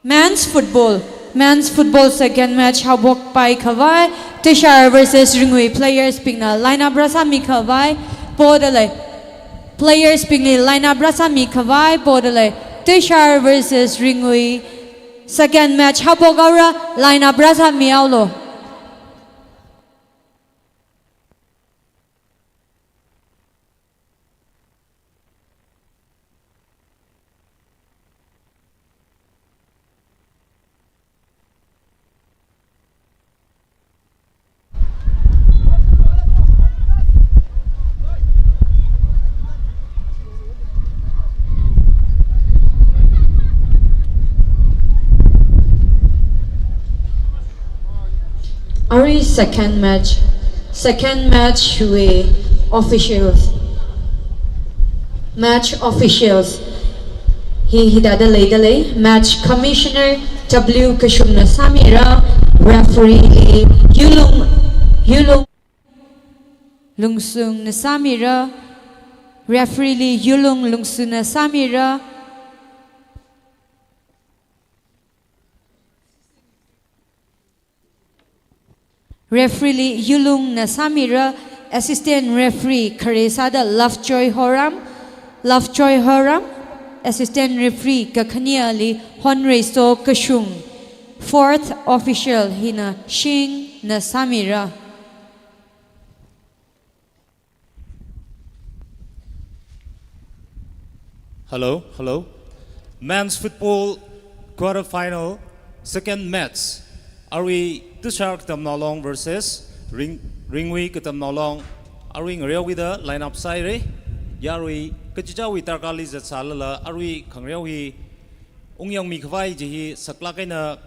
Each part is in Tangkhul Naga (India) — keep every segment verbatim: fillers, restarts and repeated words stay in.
Men's football. Men's football second match haophokpai khavai, Tushar versus Ringui players bingna line up rāsāmi khavai podalei. Players bingli line up rāsāmi khavai podalei. Tushar versus Ringui second match haophok haora, line up rāsāmi haolu. Arui second match, second match wui officials. Match officials hi hithāda leidalei. Match commissioner W Kashungna sāmira, referee li Yulung, Yulung Lungsungna sāmira, referee li Yulung Lungsungna sāmira. Referee li Yulungna sāmira, assistant referee khare sāda Lovejoy Horam, Lovejoy Horam, assistant referee kakhaneli Honreiso Kashung, fourth official hina Shingna sāmira. Hello, hello. Men's football quarter final, second match. Arui Tushar Katamnaolong versus Ring, Ringui Katamnaolong. Arui ngareowuida line up sāhaira. Yarui kachichāwui darkarli zatsālala, arui khangareo hi ungyangmi khavai chi hi saklāk eina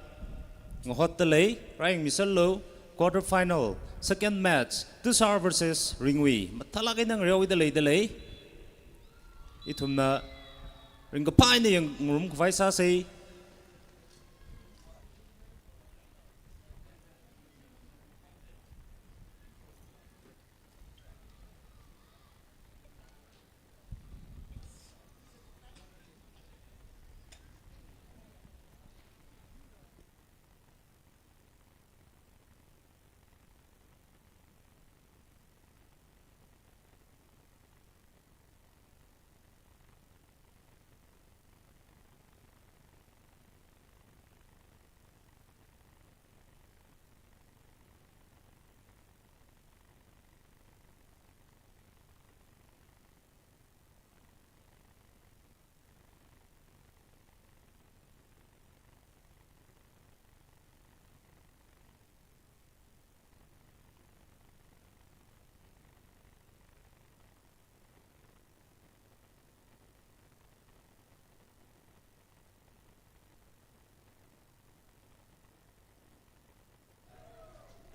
ngahotdalei. Rāyangmiserlu. Quarter final, second match, Tushar versus Ringui. Mathālāk eina ngareowuida leidalei. Ithumna ringkaphā eina yangngarum khavai sāsei.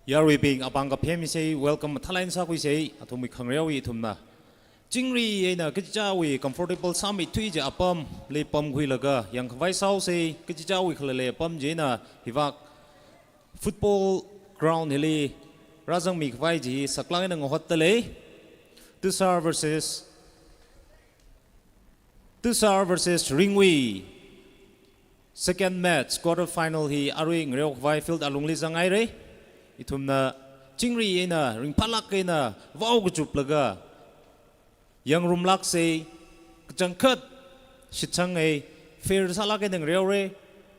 Yaruibing apāng kaphemmisei, welcome mathālāk eina sākhuisei. Athumwui khangareowui ithumna chingri eina kachichāwui comfortable sāmeithui kaji apamli pamkhuilaga yangkhavai sāhaosei. Kachichāwui khalalei apam china hivak football ground hili rāzangmi khavai chi saklāk eina ngahotdalei. Tushar versus, Tushar versus Ringui. Second match, quarter final hi arui ngareo khavai field alungli zanghairei. Ithumna chingri eina, ringphālāk eina, vao kachuplaga yangrumlāksei. Kachangkhat shitsangei, fair sālāk eina ngareorei,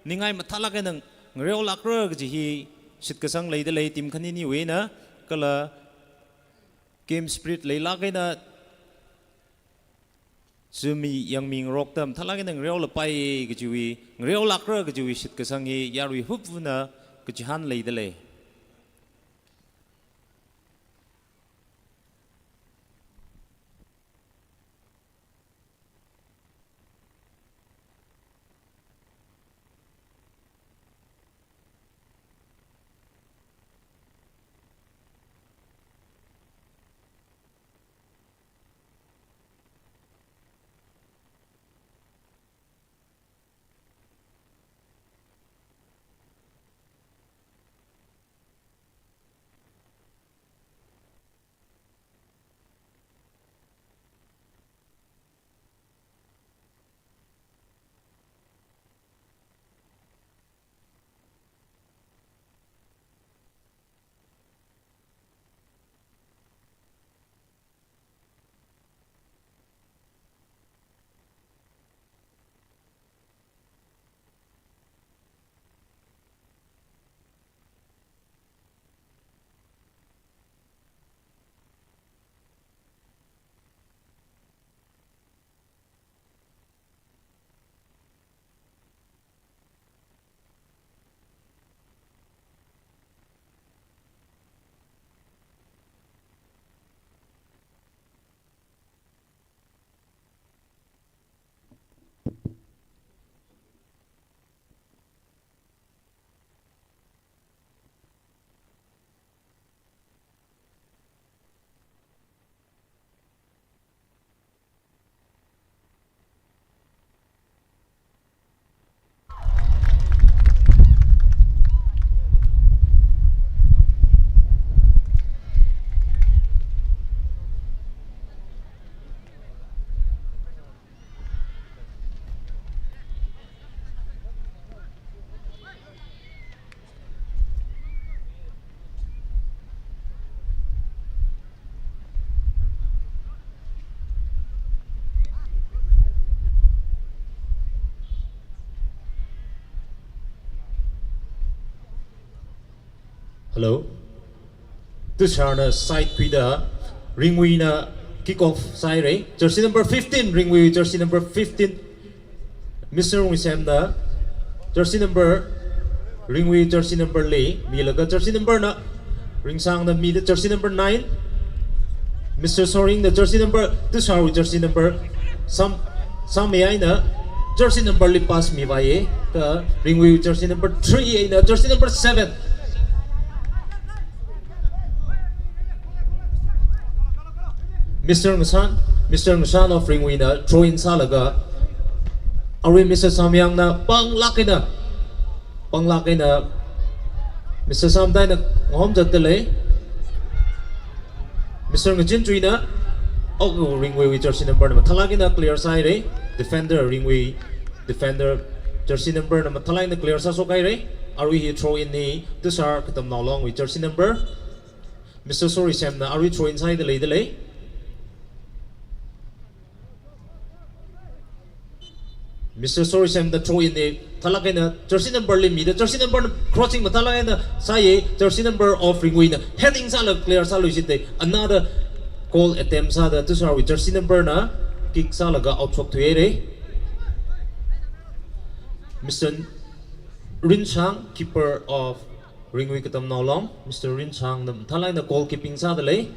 ningai mathālāk eina ngareolākra kaji hi shitkasang leidalei team khaniniwui eina, kala game spirit leilāk eina, zumi yangmi ngarokda mathālāk eina ngareolapai kajiwui, ngareolākra kajiwui shitkasang hi yarui hupvana kachihān leidalei. Hello. Tusharna side khuida, Ringwuina kick off sāhaira. Jersey number fifteen, Ringwui jersey number fifteen. Mister Rungwisemna jersey number, Ringwui jersey number li milaga, jersey number na Ringshangna mida jersey number nine. Mister Soringna jersey number, Tusharwui jersey number, Sam, Samyaina jersey number li pass mivāya, kha Ringwui jersey number three eina jersey number seven, Mister Ngasan, Mister Ngasan of Ringwuina throw in sālaga, arui Mister Samyangna panglāk eina, panglāk eina Mister Samtaina ngahom zatdalei. Mister Ngachinchuina, oh, Ringwui jersey number na mathālāk eina clear sāhaira. Defender, Ringwui defender jersey number na mathālāk eina clear sāshokhaira. Arui hi throw in hi Tushar Katamnaolongwui jersey number. Mister Soringsemna arui throw in sāhaida leidalei. Mister Soringsemna throw in hi mathālāk eina jersey number li mida, jersey number na crossing mathālāk eina sāya, jersey number of Ringwuina heading sālaga clear sāluishitta, another goal attempt sāda Tusharwui jersey number na kick sālaga out shokthuihaira. Mister Rinshang, keeper of Ringwui Katamnaolong, Mister Rinshangna mathālāk eina goalkeeping sādalei.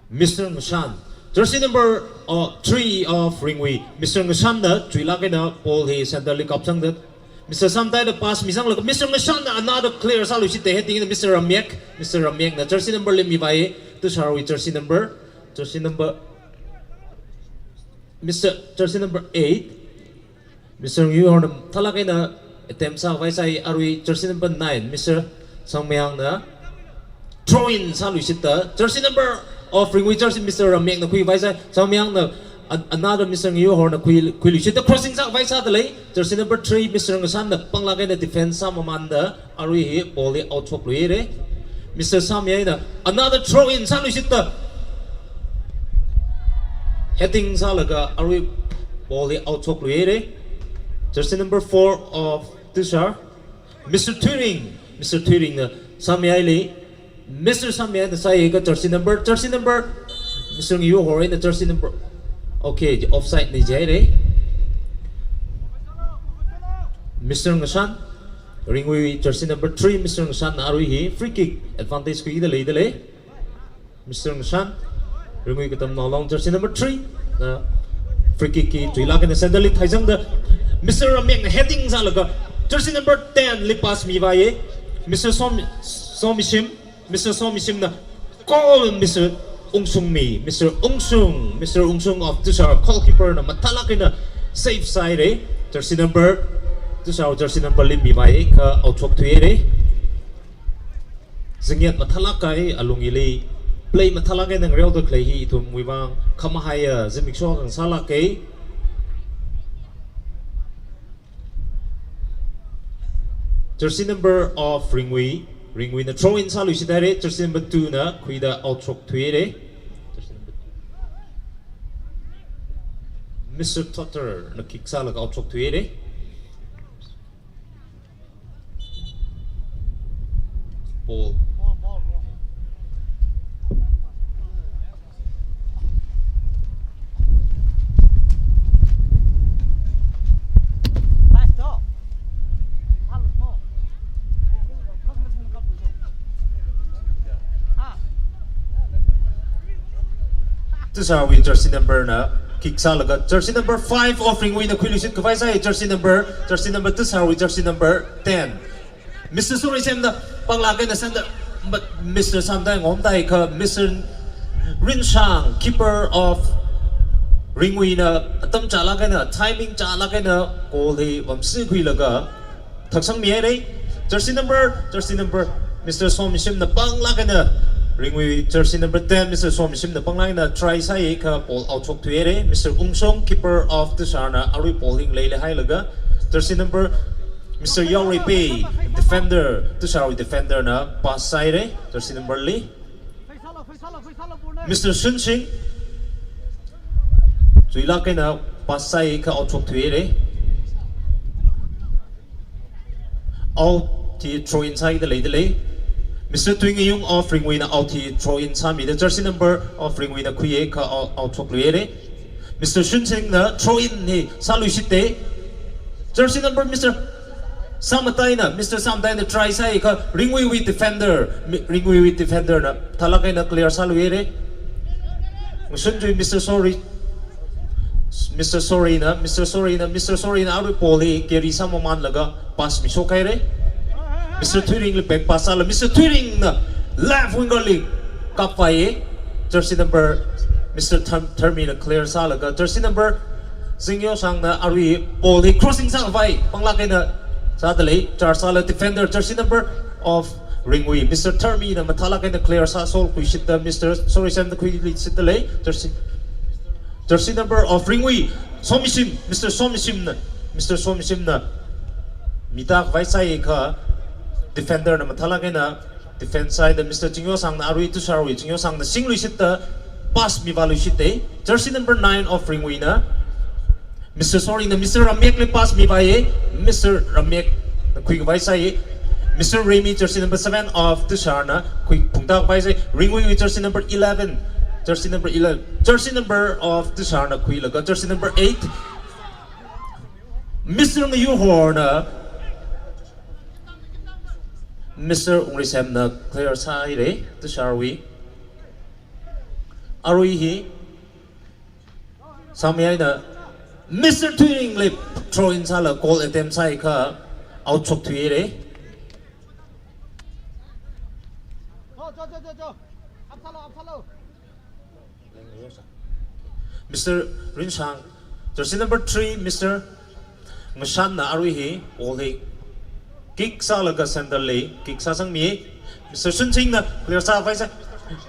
Mister Ngasan, jersey number, uh, three of Ringwui, Mister Ngasanna chuilāk eina ball hi center li kapsangda, Mister Samtaida pass misanglaga, Mister Ngasanna another clear sāluishitta heading eina Mister Ramyak, Mister Ramyakna jersey number li mivāya, Tusharwui jersey number, jersey number, Mister, jersey number eight. Mister Ngayuhorna mathālāk eina attempt sākhavai sāi, arui jersey number nine, Mister Sangmayangna throw in sāluishitta, jersey number of Ringwui jersey, Mister Ramyakna khuikhavai sāi, Sangmayangna an-, another Mister Ngayuhorna khui, khuiluishitta crossing sākhavai sādalei, jersey number three, Mister Ngasanna panglāk eina defense sāmamanda, arui hi ball hi out shokluihaira. Mister Samyaina another throw in sāluishitta heading sālaga arui ball hi out shokluihaira. Jersey number four of Tushar, Mister Thuiring, Mister Thuiringna Samyaili, Mister Samyaina sāya kha jersey number, jersey number, Mister Ngayuhor eina jersey number. Okay, offside ni jihaira. Mister Ngasan, Ringwui jersey number three, Mister Ngasanna arui hi free kick advantage khuida leidalei. Mister Ngasan, Ringwui Katamnaolong jersey number three na free kick hi chuilāk eina center li thaisangda, Mister Ramyakna heading sālaga jersey number ten li pass mivāya. Mister Som, Somishim, Mister Somishimna goal, Mister Ungsungmi, Mister Ungsung, Mister Ungsung of Tushar, goalkeeper na mathālāk eina save sāhaira. Jersey number, Tushar jersey number li mivāya kha out shokthuihaira. Zingyat mathālāk kahai alung hili play mathālāk eina ngareoda khalei hi ithumwui vang khamahaiya zimiksho akha ngasālāka. Jersey number of Ringwui, Ringwuina throw in sāluishithaira, jersey number two na khuida out shokthuihaira. Mister Totter na kick sālaga out shokthuihaira. Ball. Tushar wui jersey number na kick sālaga, jersey number five of Ringwui na khuiluishit khavai sāi, jersey number, jersey number Tushar wui jersey number ten. Mister Surisemna panglāk eina sāda, but Mister Samdai ngomdai kha Mister Rinshang, keeper of Ringwui na atam chālāk eina, timing chālāk eina goal hi vamsi khuilaga thaksangmihaira. Jersey number, jersey number, Mister Somishimna panglāk eina, Ringwui jersey number ten, Mister Somishimna panglāk eina try sāi kha ball out shokthuihaira. Mister Ungsung, keeper of Tushar na arui ball hi ngaleili hailaga, jersey number Mister Yaoreipei, defender, Tusharwui defender na pass sāhaira, jersey number li. Mister Shunsing, chuilāk eina pass sāhai kha out shok thuihaira. Out hi throw in sāda leidalei. Mister Tuingayung of Ringui na out hi throw in sāmida, jersey number of Ringui na khuiya kha out, out shok luihaira. Mister Shunsing na throw in hi sāluishita. Jersey number Mister Samataina, Mister Samataina try sāhai kha Ringuiwui defender, mi-, Ringuiwui defender na mathālāk eina clear sāluihaira. Ngashunchui Mister Sori, Mister Sori na, Mister Sori na, Mister Sori na arui ball hi carry sāmamanlaga pass mishok haira. Mister Thuiring li back pass sāla, Mister Thuiring na left winger li kapvai, jersey number Mister Tharm-, Tharmi na clear sālaga, jersey number Zingyosang na arui ball hi crossing sākhavai panglāk eina sādalei, charge sāla defender, jersey number of Ringui, Mister Tharmi na mathālāk eina clear sāshok luishita, Mister Sorisem na khuiluishitalei, jersey, jersey number of Ringui, Somishim, Mister Somishim na, Mister Somishim na mitākhavai sāhai kha defender na mathālāk eina defense side Mister Chingyosang na arui Tusharwui Chingyosang na singluishita, pass mivāluishita. Jersey number nine of Ringui na Mister Sori na Mister Ramyek li pass mivāya, Mister Ramyek na khuikhavai sāya. Mister Remy, jersey number seven of Tushar na khui phungtākhavai sāya. Ringuiwui jersey number eleven, jersey number eleven, jersey number of Tushar na khuilaga, jersey number eight, Mister Ngayuhor na Mister Ungrisem na clear sāhaira, Tusharwui. Arui hi Samyaina Mister Thuiring li throw in sāla goal attempt sāhai kha out shok thuihaira. Mister Rinshang, jersey number three, Mister Ngashan na arui hi ball hi kick sālaga center li kick sāsangmi. Mister Shunsing na clear sākhavai sā.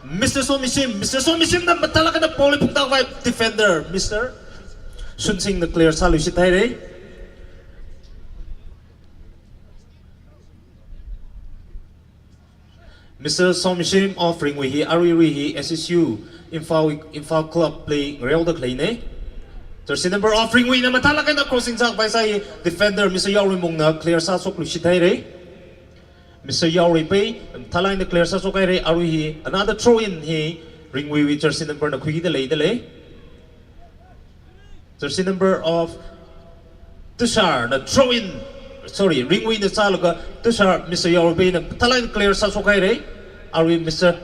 Mister Somishim, Mister Somishim na mathālāk eina ball hi phungtākhavai defender, Mister Shunsing na clear sāluishit haira. Mister Somishim of Ringui hi aruirui hi S S U Imphal, Imphal Club li ngareoda khaleina. Jersey number of Ringui na mathālāk eina crossing sākhavai sāya, defender Mister Yaoruimung na clear sāshok luishit haira. Mister Yaoruipei mathālāk eina clear sāshok haira, arui hi another throw in hi Ringuiwui jersey number na khuida leidalei. Jersey number of Tushar na throw in, sorry, Ringui na sālaga Tushar, Mister Yaoruipei na mathālāk eina clear sāshok haira. Arui Mister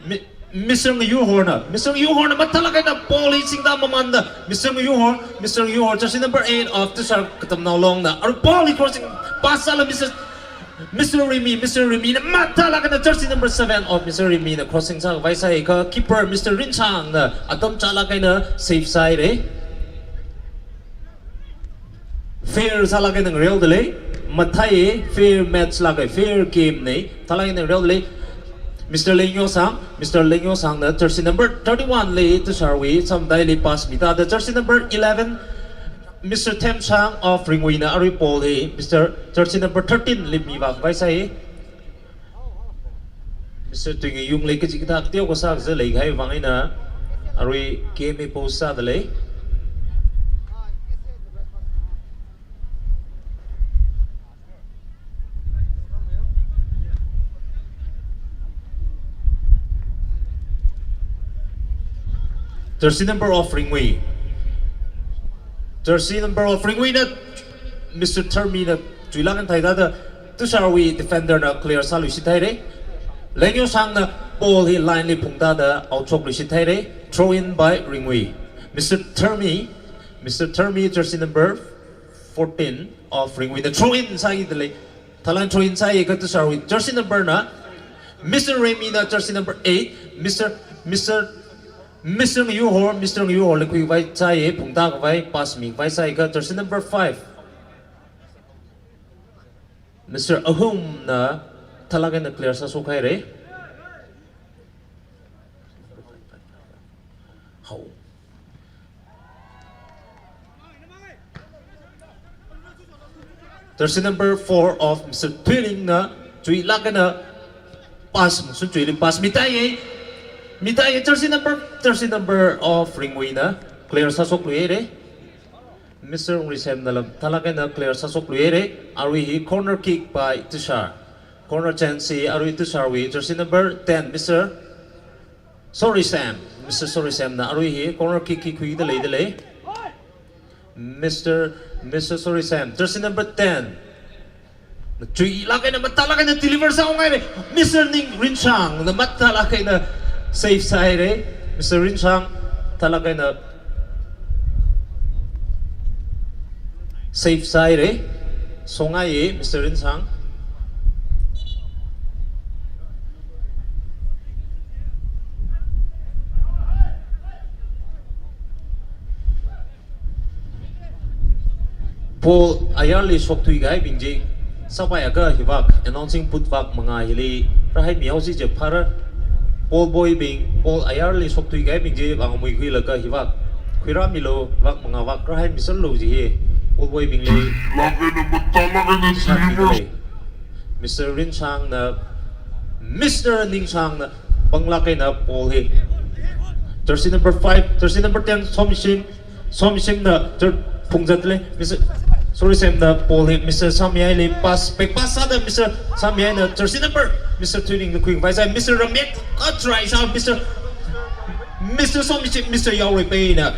Mi-, Mister Ngayuhor na, Mister Ngayuhor na mathālāk eina ball hi singda mamanda, Mister Ngayuhor, Mister Ngayuhor, jersey number eight of Tushar Katamnao Long na, arui ball hi crossing pass sāla Mister Mister Rimi, Mister Rimi na mathālāk eina jersey number seven of Mister Rimi na crossing sākhavai sāhai kha keeper Mister Rinchang na atam chālāk eina save sāhaira. Fair sālāk eina ngareodalei, mathāi fair match lāka, fair game na, mathālāk eina ngareodalei. Mister Lengyosang, Mister Lengyosang na jersey number thirty-one li Tusharwui Samdaili pass mitāda, jersey number eleven Mister Themshang of Ringui na arui ball hi Mister jersey number thirteen li mivākhavai sāi. Mister Tuingayungli kachikathā teokha sākazā leikahai vang eina arui game hi pause sādalei. Jersey number of Ringui. Jersey number of Ringui na Mister Tharmi na chuilāk eina thaitāda Tusharwui defender na clear sāluishit haira. Lengyosang na ball hi line li phungtāda out shokluishit haira. Throw in by Ringui. Mister Tharmi, Mister Tharmi jersey number fourteen of Ringui na throw in sākidalei. Thalan throw in sāi kha Tusharwui jersey number na Mister Remi na jersey number eight, Mister, Mister, Mister Ngayuhor, Mister Ngayuhorli khuikhavai sāi, phungtākhavai, pass mikhavai sāi kha jersey number five, Mister Ahum na mathālāk eina clear sāshok haira. Hau. Jersey number four of Mister Thuilingna chuilāk eina pass, Mungsunchui li pass mitaiye. Mitaiye, jersey number, jersey number of Ringvuina clear sāshokluihaire. Mister Ungrisemna mathālāk eina clear sāshokluihaire. Arui hi corner kick by Tushar. Corner chance hi arui Tusharwui, jersey number ten, Mister Sorisem. Mister Sorisemna arui hi corner kick hi khuida leidalei. Mister, Mister Sorisem, jersey number ten. Chuilāk eina mathālāk eina deliver sāhaire. Mister Ning Rinshangna mathālāk eina save sāhaire. Mister Rinshang, mathālāk eina save sāhaire. Shongaiye, Mister Rinshang. Ball ayarli shokthui kahaibing chi sāpaiakha hivāk, announcing booth vāk mangā hili rāhaimihaosi jiakha phāra. Ball boy bing, ball ayarli shokthui kahaibing chi vāngamuikhuilaga hivāk khuirāmilu, vāk mangā vāk rāhaimiserlu jihi ball boy bingli. Mister Rinshangna, Mister Ningshangna panglāk eina ball hi jersey number five, jersey number ten, Somishim, Somishimna jer-, phungzatle, Mister Sorisemna ball hi Mister Samyaili pass, back pass sāda Mister Samyaina jersey number, Mister Thuilingna khuikhavai sāi, Mister Ramyek, a try sā, Mister, Mister Somishim, Mister Yaoreipeina,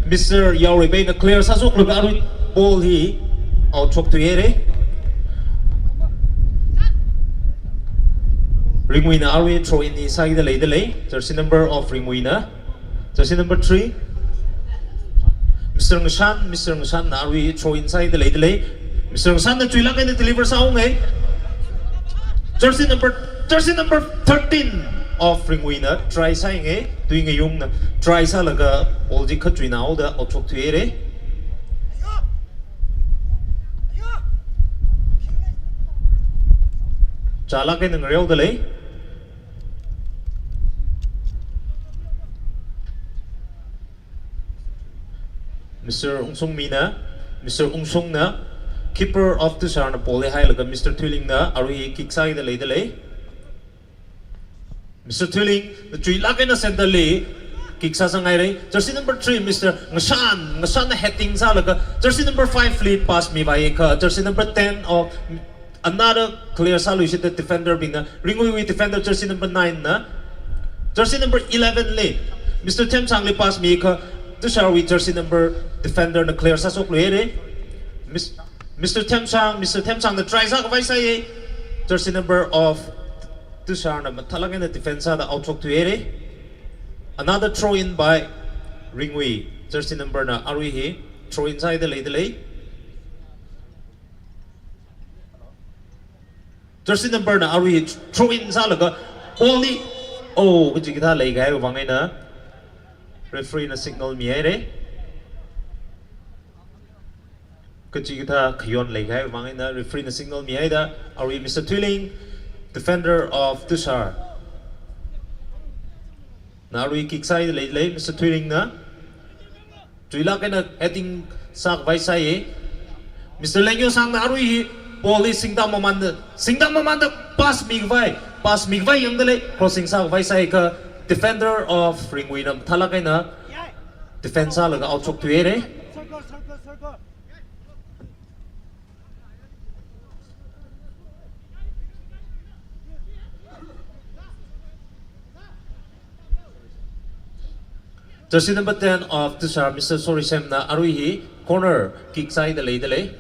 Mister Yaoreipeina clear sāshokluihaire, ball hi out shokthuihaire. Ringvuina arui throw in hi sāida leidalei, jersey number of Ringvuina. Jersey number three, Mister Ngashan, Mister Ngashanna arui throw in sāida leidalei. Mister Ngashanna chuilāk eina deliver sāhaongai. Jersey number, jersey number thirteen of Ringvuina try sāhaingai. Tuingayungna try sālaga ball chi khachuina haoda out shokthuihaire. Chālāk eina ngareodalei. Mister Ungsungmina, Mister Ungsungna, keeper of Tusharna ball hi hailaga Mister Thuilingna arui kick sāida leidalei. Mister Thuilingna chuilāk eina centre li kick sāsanghaire. Jersey number three, Mister Ngashan, Ngashanna heading sālaga jersey number five li pass mivaiakha, jersey number ten of another clear sāluishitda defender bingna, Ringvuiwui defender jersey number nine na, jersey number eleven li, Mister Themshangli pass miakha, Tusharwui jersey number defender na clear sāshokluihaire. Mis-, Mister Themshang, Mister Themshangna try sākhavai sāi, jersey number of Tusharna mathālāk eina defend sāda out shokthuihaire. Another throw in by Ringvui, jersey number na arui hi throw in sāida leidalei. Jersey number na arui throw in sālaga ball hi, oh, kachikathā leikahai vang eina referee na signal mihaire. Kachikathā khayon leikahai vang eina referee na signal mihaida arui Mister Thuiling, defender of Tushar, na arui kick sāida leilei. Mister Thuilingna chuilāk eina heading sākhavai sāi. Mister Lengyosangna arui hi ball hi singda mamanda, singda mamanda pass mikhavai, pass mikhavai yangdalei, crossing sākhavai sāakha defender of Ringvuina mathālāk eina defend sālaga out shokthuihaire. Jersey number ten of Tushar, Mister Sorisemna arui hi corner kick sāida leidalei.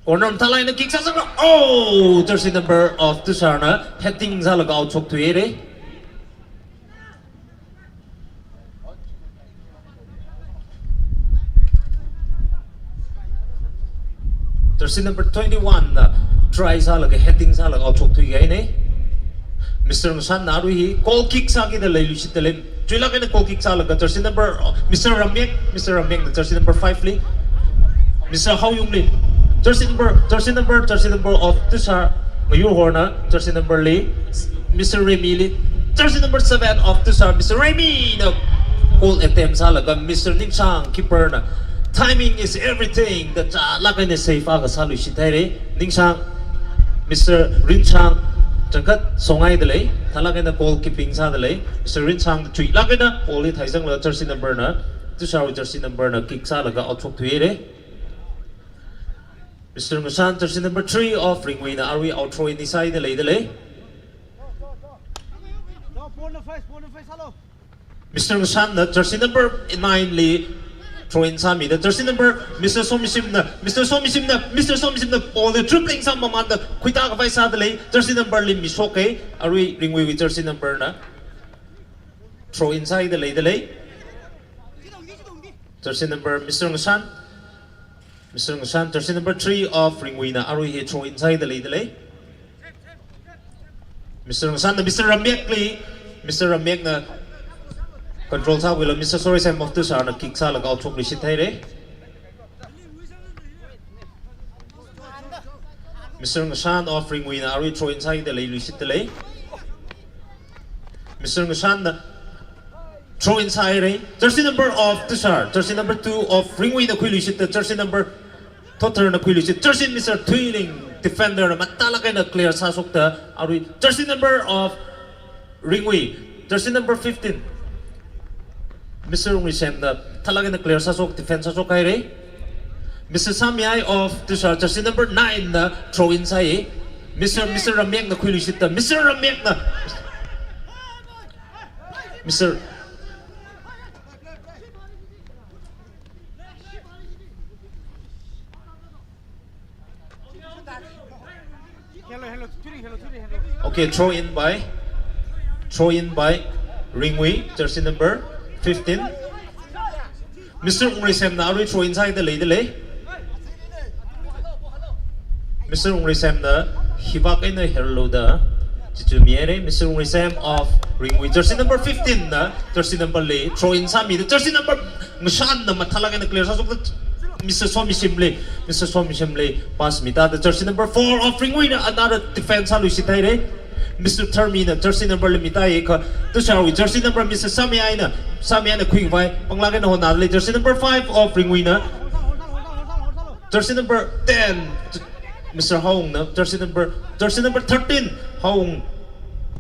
Corner mathālāk eina kick sāsangla, oh, jersey number of Tusharna heading sālaga out shokthuihaire. Jersey number twenty-one na try sālaga heading sālaga out shokthuikahaine. Mister Ngashanna arui hi goal kick sākida leiluishitdalei. Chuilāk eina goal kick sālaga jersey number, Mister Ramyek, Mister Ramyekna jersey number five li, Mister Haoyungli, jersey number, jersey number, jersey number of Tushar Ngayurhorna jersey number li, Mister Remili, jersey number seven of Tushar, Mister Remina goal attempt sālaga Mister Ningshang keeper na Timing is everything. Da chālāk eina save akha sāluishit haira. Ningshang, Mister Rinchang, changkhat songai dalei. Thālāk eina goalkeeping sāda lei. Mister Rinchang chuilāk eina ball hi thaisanglaga jersey number na, Tusharwui jersey number na kick sālaga out shokthui haira. Mister Ngashan, jersey number three of Ringwui na arui out throw in sāhaida lei dalei. Mister Ngashan na jersey number nine li throw in sāmida, jersey number, Mister Somishim na, Mister Somishim na, Mister Somishim na ball hi dribbling sāmamānda khuitā khavai sāda lei, jersey number li mishoka, arui Ringwui wui jersey number na throw in sāhaida lei dalei. Jersey number, Mister Ngashan. Mister Ngashan, jersey number three of Ringwui na arui hi throw in sāhaida lei dalei. Mister Ngashan na Mister Ramyek li, Mister Ramyek na control sākhuilaga Mister Sorisem of Tushar na kick sālaga out shokluishit haira. Mister Ngashan of Ringwui na arui throw in sāhaida leiluishit dalei. Mister Ngashan na throw in sāhaira. Jersey number of Tushar, jersey number two of Ringwui na khuiluishit da, jersey number, thotharna khuiluishit, jersey Mister Thuiling, defender na mathālāk eina clear sāshokta, arui jersey number of Ringwui, jersey number fifteen, Mister Ungrisem na mathālāk eina clear sāshok, defend sāshok haira. Mister Samyai of Tushar, jersey number nine na throw in sāi. Mister, Mister Ramyek na khuiluishit da, Mister Ramyek na, Mister Okay, throw in by, throw in by Ringwui, jersey number fifteen. Mister Ungrisem na arui throw in sāhaida lei dalei. Mister Ungrisem na hivāk eina herlu da chichumi haira. Mister Ungrisem of Ringwui, jersey number fifteen na jersey number li throw in sāmida, jersey number Ngashan na mathālāk eina clear sāshokta, Mister Somishim li, Mister Somishim li pass mitāda, jersey number four of Ringwui na another defend sāluishit haira. Mister Tharmi na jersey number li mitāi kha, Tusharwui jersey number Mister Samyai na, Samyai na khuikhavai panglāk eina hotnada lei, jersey number five of Ringwui na, jersey number ten, Mister Haung na, jersey number, jersey number thirteen, Haung,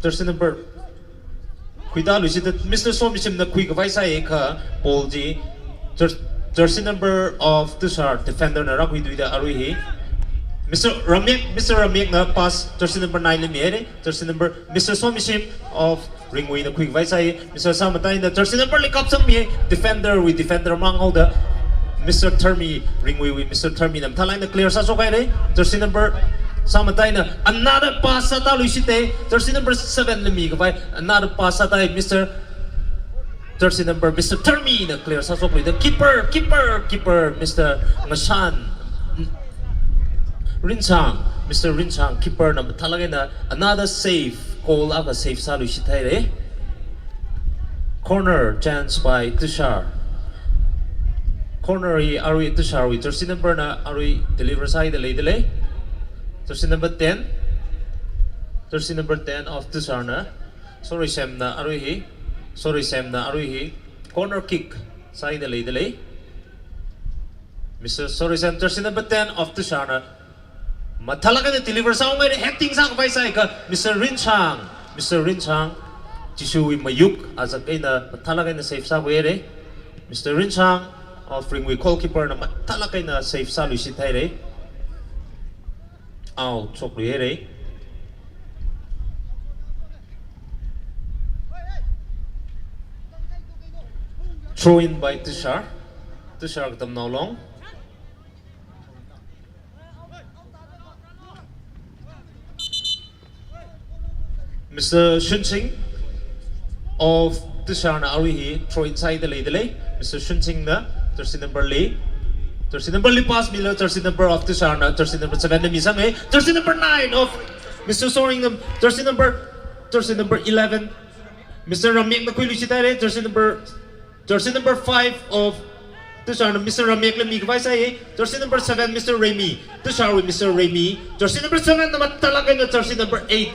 jersey number khuitāluishit da, Mister Somishim na khuikhavai sāi kha, ball chi jer-, jersey number of Tushar, defender na rākhuithuida arui hi Mister Ramyek, Mister Ramyek na pass jersey number nine li mihaira, jersey number, Mister Somishim of Ringwui na khuikhavai sāi, Mister Samatai na jersey number li kapsangmi, defender wui defender mang haoda, Mister Tharmi, Ringwui wui Mister Tharmi na mathālāk eina clear sāshok haira, jersey number Samatai na another pass sātāluishita, jersey number seven li mikhavai another pass sātāi, Mister jersey number, Mister Tharmi na clear sāshokluida, keeper, keeper, keeper, Mister Ngashan, Rinchang, Mister Rinchang, keeper na mathālāk eina another save, goal akha save sāluishit haira. Corner chance by Tushar. Corner hi arui Tusharwui jersey number na arui deliver sāhaida lei dalei. Jersey number ten. Jersey number ten of Tushar na, Sorisem na arui hi, Sorisem na arui hi corner kick sāhaida lei dalei. Mister Sorisem, jersey number ten of Tushar na mathālāk eina deliver sāungaina, heading sākhavai sāi kha, Mister Rinchang, Mister Rinchang, Jishuwui mayuk azak eina mathālāk eina save sākhuihaira. Mister Rinchang of Ringwui, goalkeeper na mathālāk eina save sāluishit haira. Out shokluihaira. Throw in by Tushar. Tushar Katamnao Long. Mister Shunsing of Tushar na arui hi throw in sāhaida lei dalei. Mister Shunsing na jersey number li, jersey number li pass mila, jersey number of Tushar na jersey number seven na misanga. Jersey number nine of Mister Soring na, jersey number, jersey number eleven, Mister Ramyek na khuiluishit haira, jersey number, jersey number five of Tushar na Mister Ramyek li mikhavai sāi, jersey number seven, Mister Remy, Tusharwui Mister Remy, jersey number seven na mathālāk eina jersey number eight,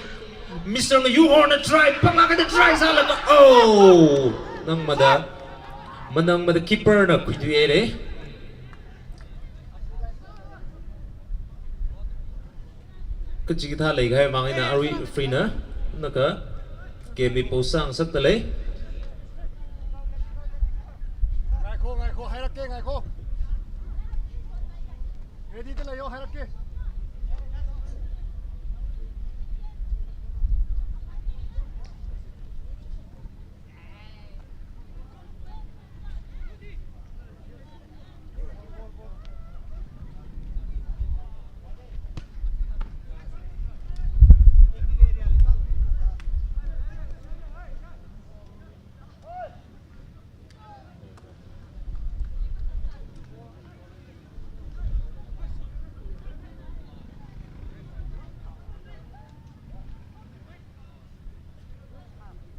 Mister Ngayuhor na try, panglāk eina try sālaga, oh, nangmada, manangmada keeper na khuithuihaira. Kachikathā leikahai vang eina arui referee na, naka game hi pause sāngasakdalei. Ngaikhok, ngaikhok, hairake, ngaikhok. Ready da leiyo, hairake.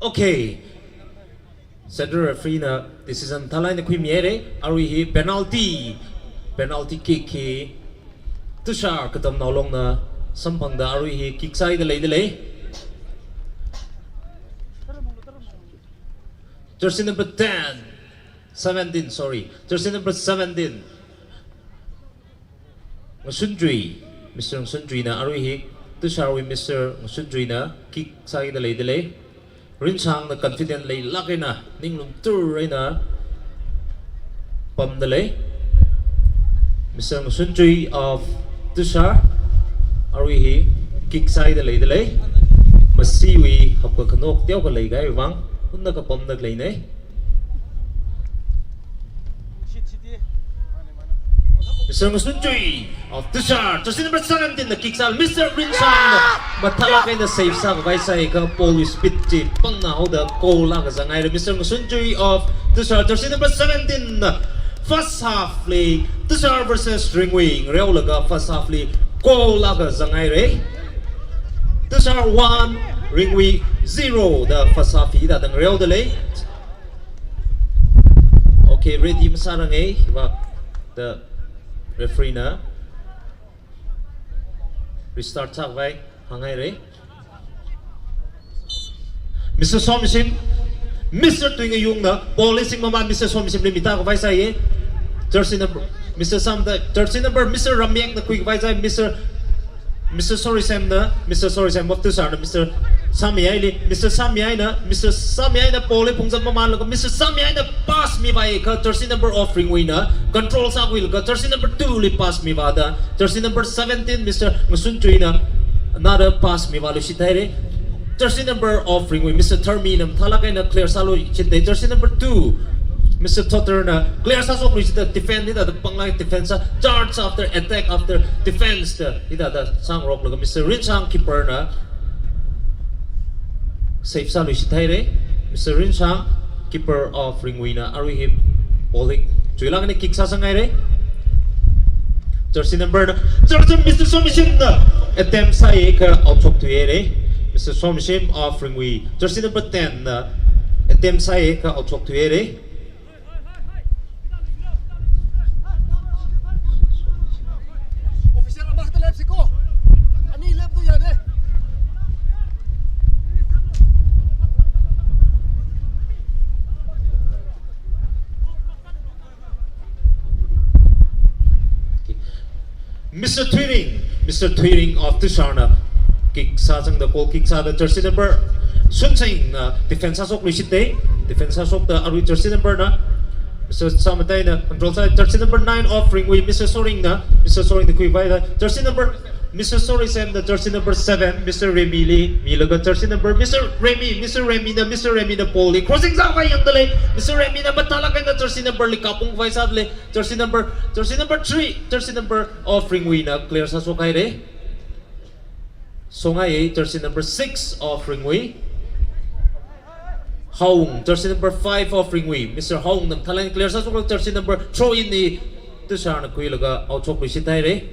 Okay. Central referee na decision mathālāk eina khuimihaira. Arui hi penalty. Penalty kick hi Tushar Katamnao Long na samphangda arui hi kick sāhaida leidalei. Jersey number ten, seventeen, sorry. Jersey number seventeen. Ngasunchui, Mister Ngasunchui na arui hi, Tusharwui Mister Ngasunchui na kick sāhaida leidalei. Rinshang na confident leilāk eina, ninglum tur eina pamdalei. Mister Ngasunchui of Tushar, arui hi kick sāhaida leidalei. Mashiwui hapkakhanok teokha leikahai vang, unna kapamda khaleinei. Mister Ngasunchui of Tushar, jersey number seventeen na kick sā, Mister Rinshang na mathālāk eina save sākhavai sāakha ball wui speed chi pangna haoda goal akha zanghaira. Mister Ngasunchui of Tushar, jersey number seventeen na first half li Tushar versus Ringui ngareolaga first half li goal akha zanghaira. Tushar one, Ringui zero da first half hithāda ngareodalei. Okay, ready masāranga, hivākda referee na restart sākhavai hānghaira. Mister Somishim, Mister Tuingayung na ball hi singmamān Mister Somishim li mitākhavai sāya. Jersey number, Mister Sam da, jersey number Mister Ramyeng na khuikhavai sāya, Mister Mister Sorisem na, Mister Sorisem of Tushar na, Mister Samyai li, Mister Samyai na, Mister Samyai na ball hi phungzat mamānlaga, Mister Samyai na pass mivāakha, jersey number of Ringui na control sākhuilaga, jersey number two li pass mivāda, jersey number seventeen, Mister Ngasunchui na another pass mivāluishit haira. Jersey number of Ringui, Mister Tharmi na mathālāk eina clear sāluishita. Jersey number two, Mister Thotter na clear sāshokluishita, defend hithāda panglāk, defense sā, charge after attack after defense da hithāda sāngaroklaga Mister Rinshang keeper na save sāluishit haira. Mister Rinshang, keeper of Ringui na arui hi ball hi chuilāk eina kick sāsanghaira. Jersey number na, jersey Mister Somishim na attempt sāakha out shok thuihaira. Mister Somishim of Ringui, jersey number ten na attempt sāakha out shok thuihaira. Official, ꯑꯃꯈꯛꯇ ꯂꯦꯞꯁꯤꯀꯣ꯫ ꯑꯅꯤ ꯂꯦꯞꯄꯗꯣ ꯌꯥꯗꯦ꯫ Mister Thuiring, Mister Thuiring of Tushar na kick sāzangda, goal kick sāda, jersey number Sunsing na defense sāshokluishita, defense sāshokda arui jersey number na Mister Samatai na control sā, jersey number nine of Ringui, Mister Soring na, Mister Soring na khuivāda, jersey number, Mister Sorisem na jersey number seven, Mister Remy li milaga, jersey number, Mister Remy, Mister Remy na, Mister Remy na ball hi crossing sākhavai yangdalei, Mister Remy na mathālāk eina jersey number li kapungkhavai sādalei, jersey number, jersey number three, jersey number of Ringui na clear sāshokhaira. Songai, jersey number six of Ringui. Haung, jersey number five of Ringui. Mister Haung na mathālāk eina clear sāshokla, jersey number, throw in hi Tushar na khuilaga out shokluishit haira.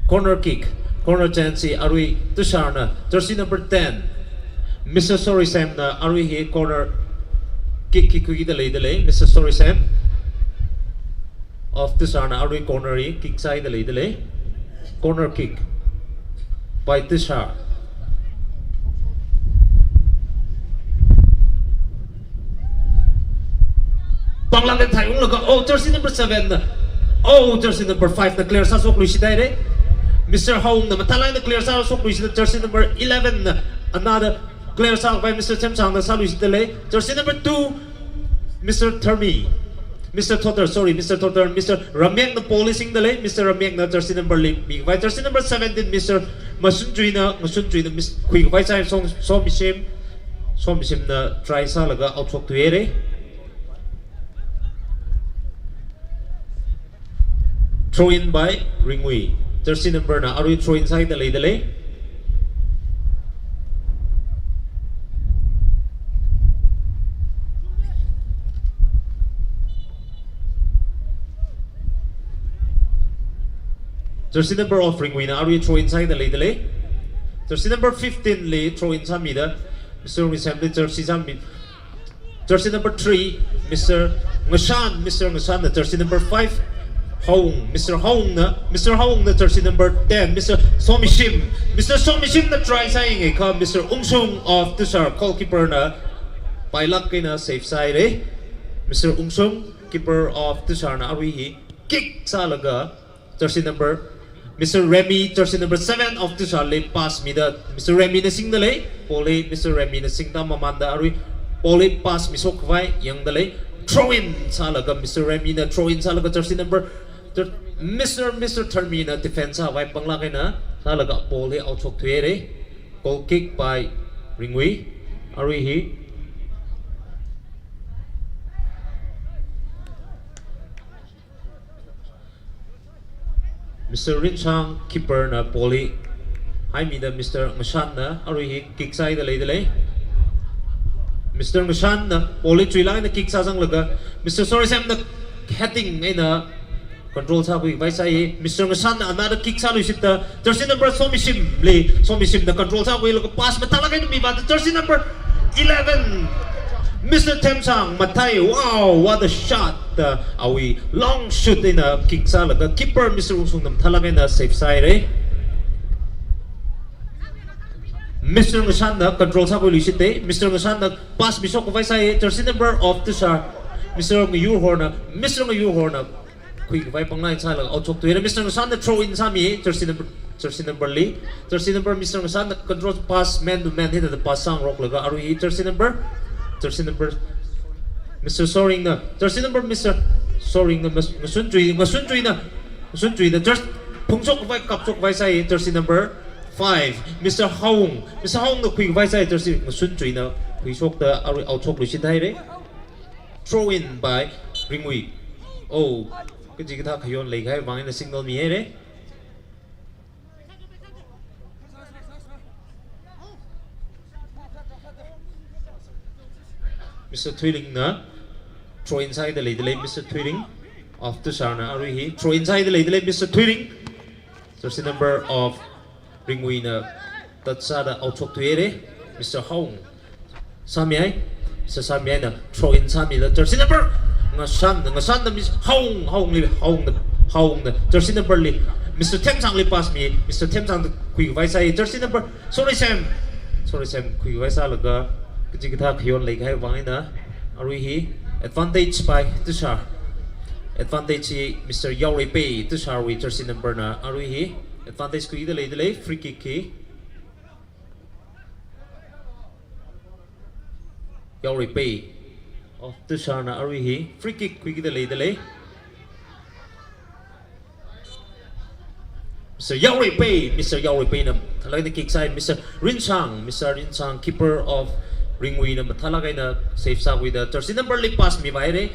Corner kick, corner chance hi arui Tushar na, jersey number ten, Mister Sorisem na arui hi corner kick hi khuikida leidalei, Mister Sorisem of Tushar na arui corner hi kick sāhaida leidalei. Corner kick by Tushar. Panglāk eina thaiunglaga, oh, jersey number seven na, oh, jersey number five na clear sāshokluishit haira. Mister Haungna mathālāk eina clear sāshokluishitda jersey number eleven na another clear sākhavai Mister Themsangna sāluishitdalei. Jersey number two, Mister Tharmi. Mister Thotar, sorry, Mister Thotar, Mister Ramyakna ball li singdalei, Mister Ramyakna jersey number li mikhavai, jersey number seventeen, Mister Masunchuina, Masunchuina miss khuikhavai sāi, Som-, Somishim, Somishimna try sālaga out shoktuihaira. Throw in by Ringui. Jersey number na arui throw in sāhaida leidalei. Jersey number of Ringui na arui throw in sāhaida leidalei. Jersey number fifteen li throw in sāmida Mister Ringui semli jersey sāmi. Jersey number three, Mister Ngashan, Mister Ngashanna jersey number five, Haung, Mister Haungna, Mister Haungna jersey number ten, Mister Somishim, Mister Somishimna try sāyangakha, Mister Ungsung of Tushar, goalkeeper na pailāk eina save sāhaira. Mister Ungsung, keeper of Tusharna arui hi kick sālaga jersey number, Mister Remy, jersey number seven of Tusharli pass mida, Mister Remyna singdalei, ball hi Mister Remyna singda mamānda arui ball hi pass mishokkhavai yangdalei. Throw in sālaga Mister Remyna throw in sālaga jersey number thir-, Mister, Mister Tharmina defense sākhavai panglāk eina sālaga ball hi out shokthuihaira. Goal kick by Ringui. Arui hi Mister Rinchang, keeper na ball hi haimida Mister Ngashanna arui hi kick sāhaida leidalei. Mister Ngashanna ball hi chuilāk eina kick sāzanglaga Mister Sorisemna heading eina control sākhuikhavai sāi. Mister Ngashanna another kick sāluishitda jersey number Somishimli, Somishimna control sākhuilaga pass mathālāk eina mivāda jersey number eleven, Mister Themsang mathai. Wow, what a shot! Uh, awui long shoot eina kick sālaga keeper Mister Ungsungna mathālāk eina save sāhaira. Mister Ngashanna control sākhuiluishitdalei. Mister Ngashanna pass mishokkhavai sāi. Jersey number of Tushar, Mister Ngayurhorna, Mister Ngayurhorna khuikhavai panglāk eina sālaga out shokthuihaira. Mister Ngashanna throw in sāmi, jersey number, jersey number li. Jersey number Mister Ngashanna control pass man to man hithāda pass sāngaroklaga arui hi jersey number, jersey number Mister Soringna, jersey number Mister Soringna, Mas-, Ngasunchui, Ngasunchuina, Ngasunchuina jersey phungshokkhavai, kapshokkhavai sāi, jersey number five, Mister Haung, Mister Haungna khuikhavai sāi, jersey Ngasunchuina khuishokda arui out shokluishithaira. Throw in by Ringui. Oh, kachikathā khayon leikhavai vang eina signal mihaira. Mister Thuilingna throw in sāhaida leidalei, Mister Thuiling of Tusharna arui hi throw in sāhaida leidalei, Mister Thuiling. Jersey number of Ringuina touch sāda out shokthuihaira. Mister Haung sāmihai, Mister Sāmihaina throw in sāmida jersey number Ngashan, Ngashanna Miss Haung, Haungli, Haungna, Haungna jersey number li Mister Themsangli pass mi, Mister Themsangna khuikhavai sāi, jersey number Sorisem, Sorisem khuikhavai sālaga kachikathā khayon leikhavai vang eina arui hi advantage by Tushar. Advantage hi Mister Yaoreipei, Tusharwui jersey number na arui hi advantage khuida leidalei, free kick hi. Yaoreipei of Tusharna arui hi free kick khuikida leidalei. Mister Yaoreipei, Mister Yaoreipeina mathālāk eina kick sāi, Mister Rinchang, Mister Rinchang, keeper of Ringuina mathālāk eina save sākhuida jersey number li pass mivāhaira.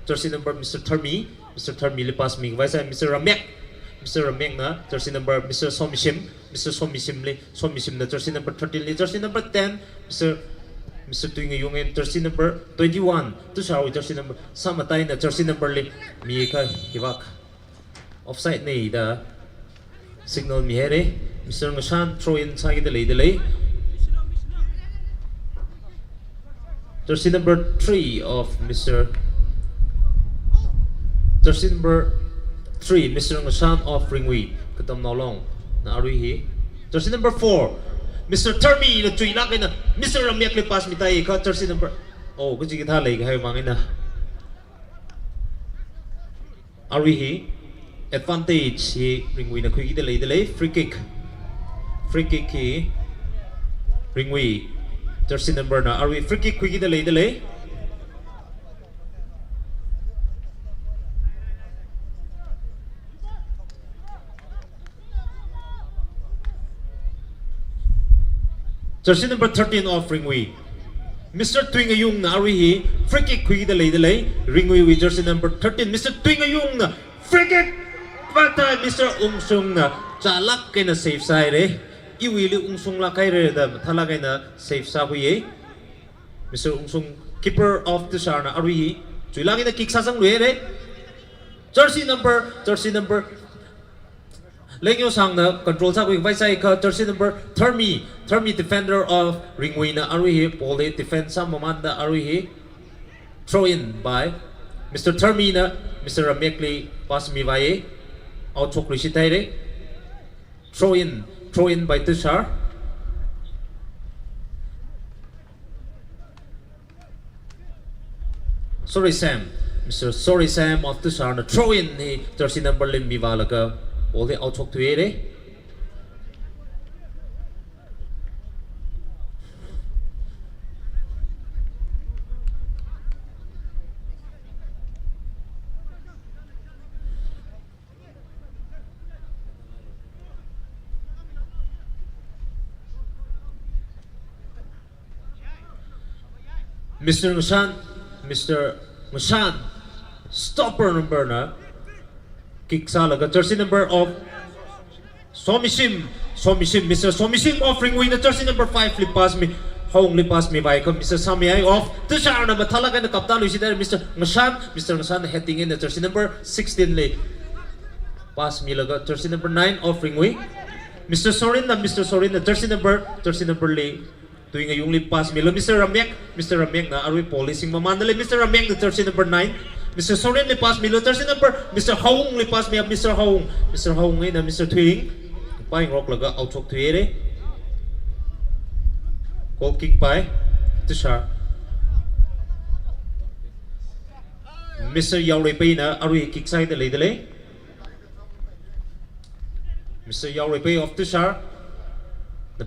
Jersey number Mister Tharmi, Mister Tharmili pass mikhavai sāi, Mister Ramyak, Mister Ramyakna jersey number Mister Somishim, Mister Somishimli, Somishimna jersey number thirteen li, jersey number ten, Mister, Mister Tuingayungna jersey number twenty-one, Tusharwui jersey number, Samataina jersey number li mikha hivak offside na da signal mihaira. Mister Ngashan throw in sākida leidalei. Jersey number three of Mister, jersey number three, Mister Ngashan of Ringui, Katamnaolongna arui hi. Jersey number four, Mister Tharmina chuilāk eina Mister Ramyakli pass mitāhaiakha jersey number, oh, kachikathā leikhavai vang eina arui hi Advantage hi Ringwuina khuikida leidalei, free kick. Free kick hi Ringwui jersey number na arui free kick khuikida leidalei. Jersey number thirteen of Ringwui, Mister Tuingayungna arui hi free kick khuikida leidalei. Ringwuiwui jersey number thirteen, Mister Tuingayungna free kick. But, uh, Mister Ungsungna chālāk eina save sāhaira. Iwuili Ungsung lāk haira da mathālāk eina save sākhuiya. Mister Ungsung, keeper of Tusharna arui hi chuilāk eina kick sāsangluihaira. Jersey number, jersey number Lengyo Sangna control sākhuikhavai sāikha, jersey number Thermi, Thermi, defender of Ringwuina arui hi ball hi defend sāmamānda arui hi throw in by Mister Thermina Mister Ramekli pass mivāya. Out shokluishithaira. Throw in, throw in by Tushar. Sorry Sam, Mister Sorry Sam of Tusharna throw in hi jersey number li mivālaga ball hi out shokthuihaira. Mister Ngashan, Mister Ngashan, stopper number na kick sālaga jersey number of Somishim, Somishim, Mister Somishim of Ringwuina jersey number five li pass mi, Haungli pass mivāikha, Mister Samyai of Tusharna mathālāk eina kaptāluishithaira. Mister Ngashan, Mister Ngashan heading eina jersey number sixteen li pass milaga jersey number nine of Ringwui, Mister Sorinna, Mister Sorinna jersey number, jersey number li Tuingayungli pass milo, Mister Ramyek, Mister Ramyekna arui ball hi singmamāndalei, Mister Ramyekna jersey number nine, Mister Sorinli pass milo, jersey number, Mister Haungli pass mi, Mister Haung, Mister Haung eina Mister Thuiring paingroklaga out shokthuihaira. Goal kick by Tushar. Mister Yaoreipeina arui kick sāhaida leidalei. Mister Yaoreipei of Tusharna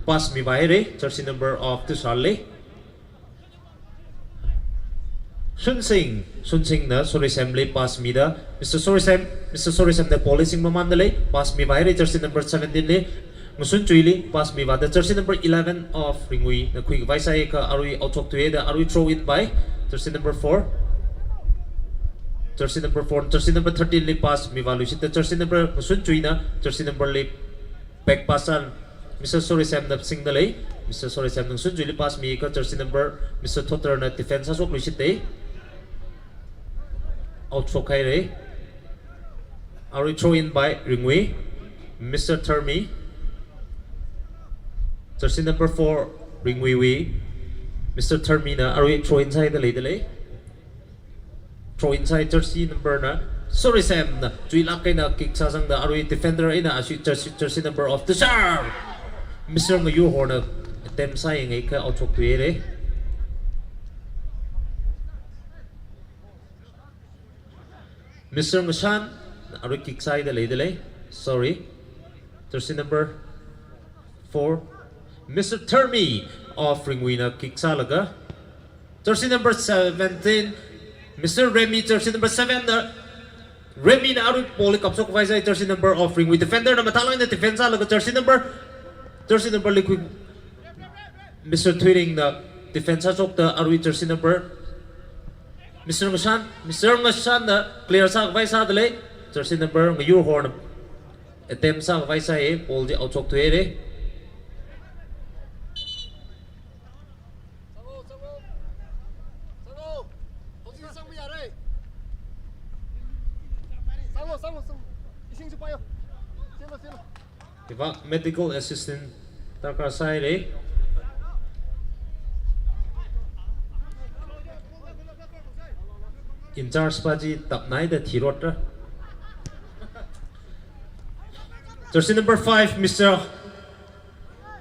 pass mivāhaira, jersey number of Tusharli. Sunsing, Sunsingna Sorisemli pass mida, Mister Sorisem, Mister Sorisemna ball hi singmamāndalei, pass mivāhaira jersey number seventeen li, Ngasunchuili pass mivāda jersey number eleven of Ringwuina khuikhavai sāikha arui out shokthuida arui throw in by jersey number four. Jersey number four, jersey number thirteen li pass mivāluishitda jersey number Ngasunchuina jersey number li back pass sān Mister Sorisemna singdalei. Mister Sorisem Ngasunchuili pass mikha jersey number Mister Thotterna defense sāshokluishitdalei. Out shokhaira. Arui throw in by Ringwui. Mister Thermi. Jersey number four, Ringwuiwui Mister Thermina arui throw in sāhaida leidalei. Throw in sāhai jersey number na Sorisemna chuilāk eina kick sāsangda arui defender eina ashi jersey, jersey number of Tushar, Mister Ngayurhorna attempt sāyangakha out shokthuihaira. Mister Ngashan arui kick sāhaida leidalei. Sorry. Jersey number four, Mister Thermi of Ringwuina kick sālaga jersey number seventeen, Mister Remy, jersey number seven na, Remyna arui ball hi kapshokhavai sāi, jersey number of Ringwui defender na mathālāk eina defense sālaga jersey number, jersey number li khui Mister Thuiringna defense sāshokda arui jersey number Mister Ngashan, Mister Ngashanna clear sākhavai sādalei, jersey number Ngayurhorna attempt sākhavai sāi, ball hi out shokthuihaira. Hiva medical assistant darkar sāhaira. In charge pa chi tapnaida thirotra. Jersey number five, Mister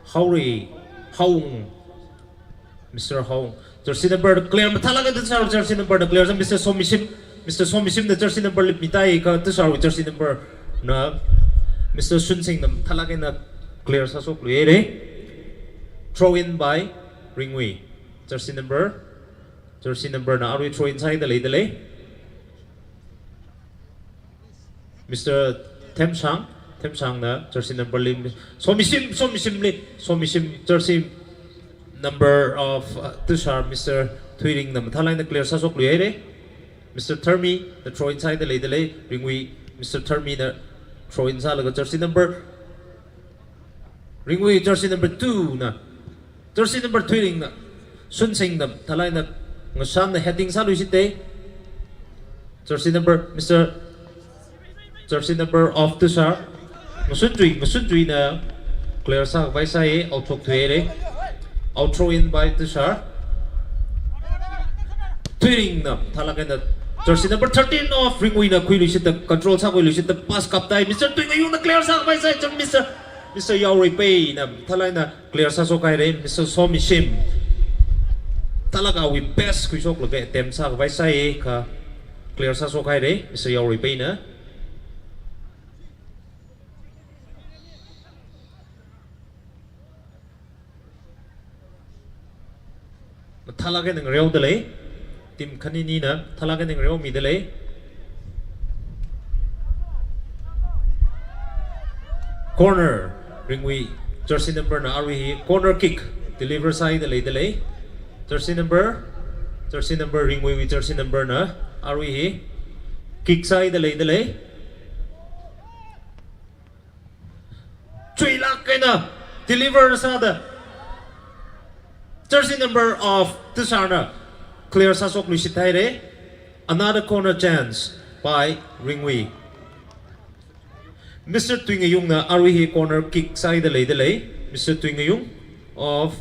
Hauri, Haung. Mister Haung. Jersey number clear mathālāk eina Tushar jersey number na clear sā Mister Somishim. Mister Somishimna jersey number li mitāikha Tushar jersey number na Mister Sunsing na mathālāk eina clear sāshokluihaira. Throw in by Ringui. Jersey number, jersey number na arui throw in sāhaida leidalei. Mister Themshang, Themshang na jersey number li, Somishim, Somishim li, Somishim jersey number of, uh, Tushar, Mister Thuiring na mathālāk eina clear sāshokluihaira. Mister Tharmi na throw in sāhaida leidalei, Ringui, Mister Tharmi na throw in sālaga jersey number, Ringui jersey number two na, jersey number Thuiring na, Sunsing na mathālāk eina ngashan na heading sāluishitei. Jersey number, Mister Jersey number of Tushar, Ngasunchui, Ngasunchui na clear sākhavai sāi, out shokthuihaira. Out throw in by Tushar. Thuiring na mathālāk eina jersey number thirteen of Ringui na khuiluishitda, control sākhuiluishitda pass kaptai. Mister Tuingayung na clear sākhavai sāi, Mister, Mister Yaoruipei na mathālāk eina clear sāshokhaira, Mister Somishim. Mathālāk awui best khuishoklaga attempt sākhavai sāi kha clear sāshokhaira, Mister Yaoruipei na. Mathālāk eina ngareodalei. Team khaninina mathālāk eina ngareomidalei. Corner, Ringui jersey number na arui hi corner kick deliver sāhaida leidalei. Jersey number, jersey number Ringuiwui jersey number na arui hi kick sāhaida leidalei. Chuilāk eina deliver sāda jersey number of Tushar na clear sāshokluishithaira. Another corner chance by Ringui. Mister Tuingayung na arui hi corner kick sāhaida leidalei. Mister Tuingayung of